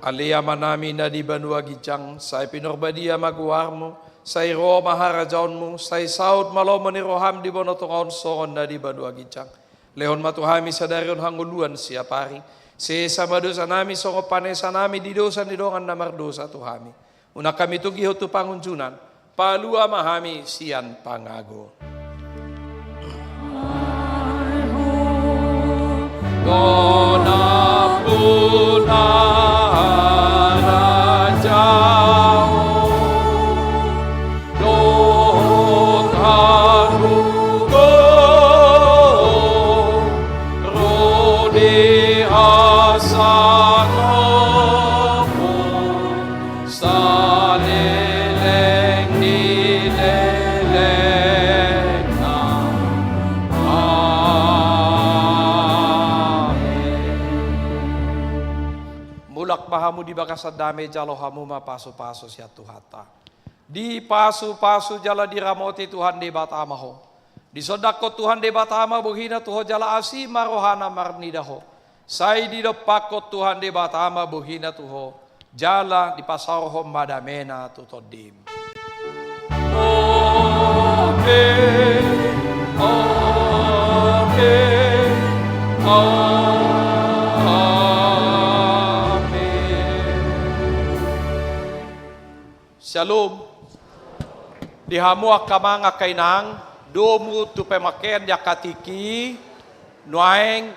Ale Amanami na di banua ginjang, sai pinarbadia ma goarmu, sai ro ma harajaonmu, sai saut ma lomo ni roham di banua tonga on songon na di banua ginjang. Lehon ma tu hami sadari on hangoluan siapari. Sesa ma dosanami songon panesanami di dosa ni dongan na mardosa tu hami. Unang hami togihon tu pangunjunan, palua ma hami sian pangago. Ai Ho do nampuna harajaon dohot hagogoon, ro di hasangapon saleleng ni lelengna. Amen. Mulak ma hamu di bagasan dame, jalo hamu ma pasupasu sian Tuhanta. Dipasupasu jala diramoti Tuhan Debata ma ho. Disondangkon Tuhan Debata ma bohina tu ho jala asi ma rohana marnida ho. Sai didompakkon Tuhan Debata ma bohina tu ho, jala dipasaorhon ma damena tu tondim. Amen. Amen. Amen. Syalom. Di hamu angka amang, angka inang, domu tu pamangkean di angka tingki, nuaeng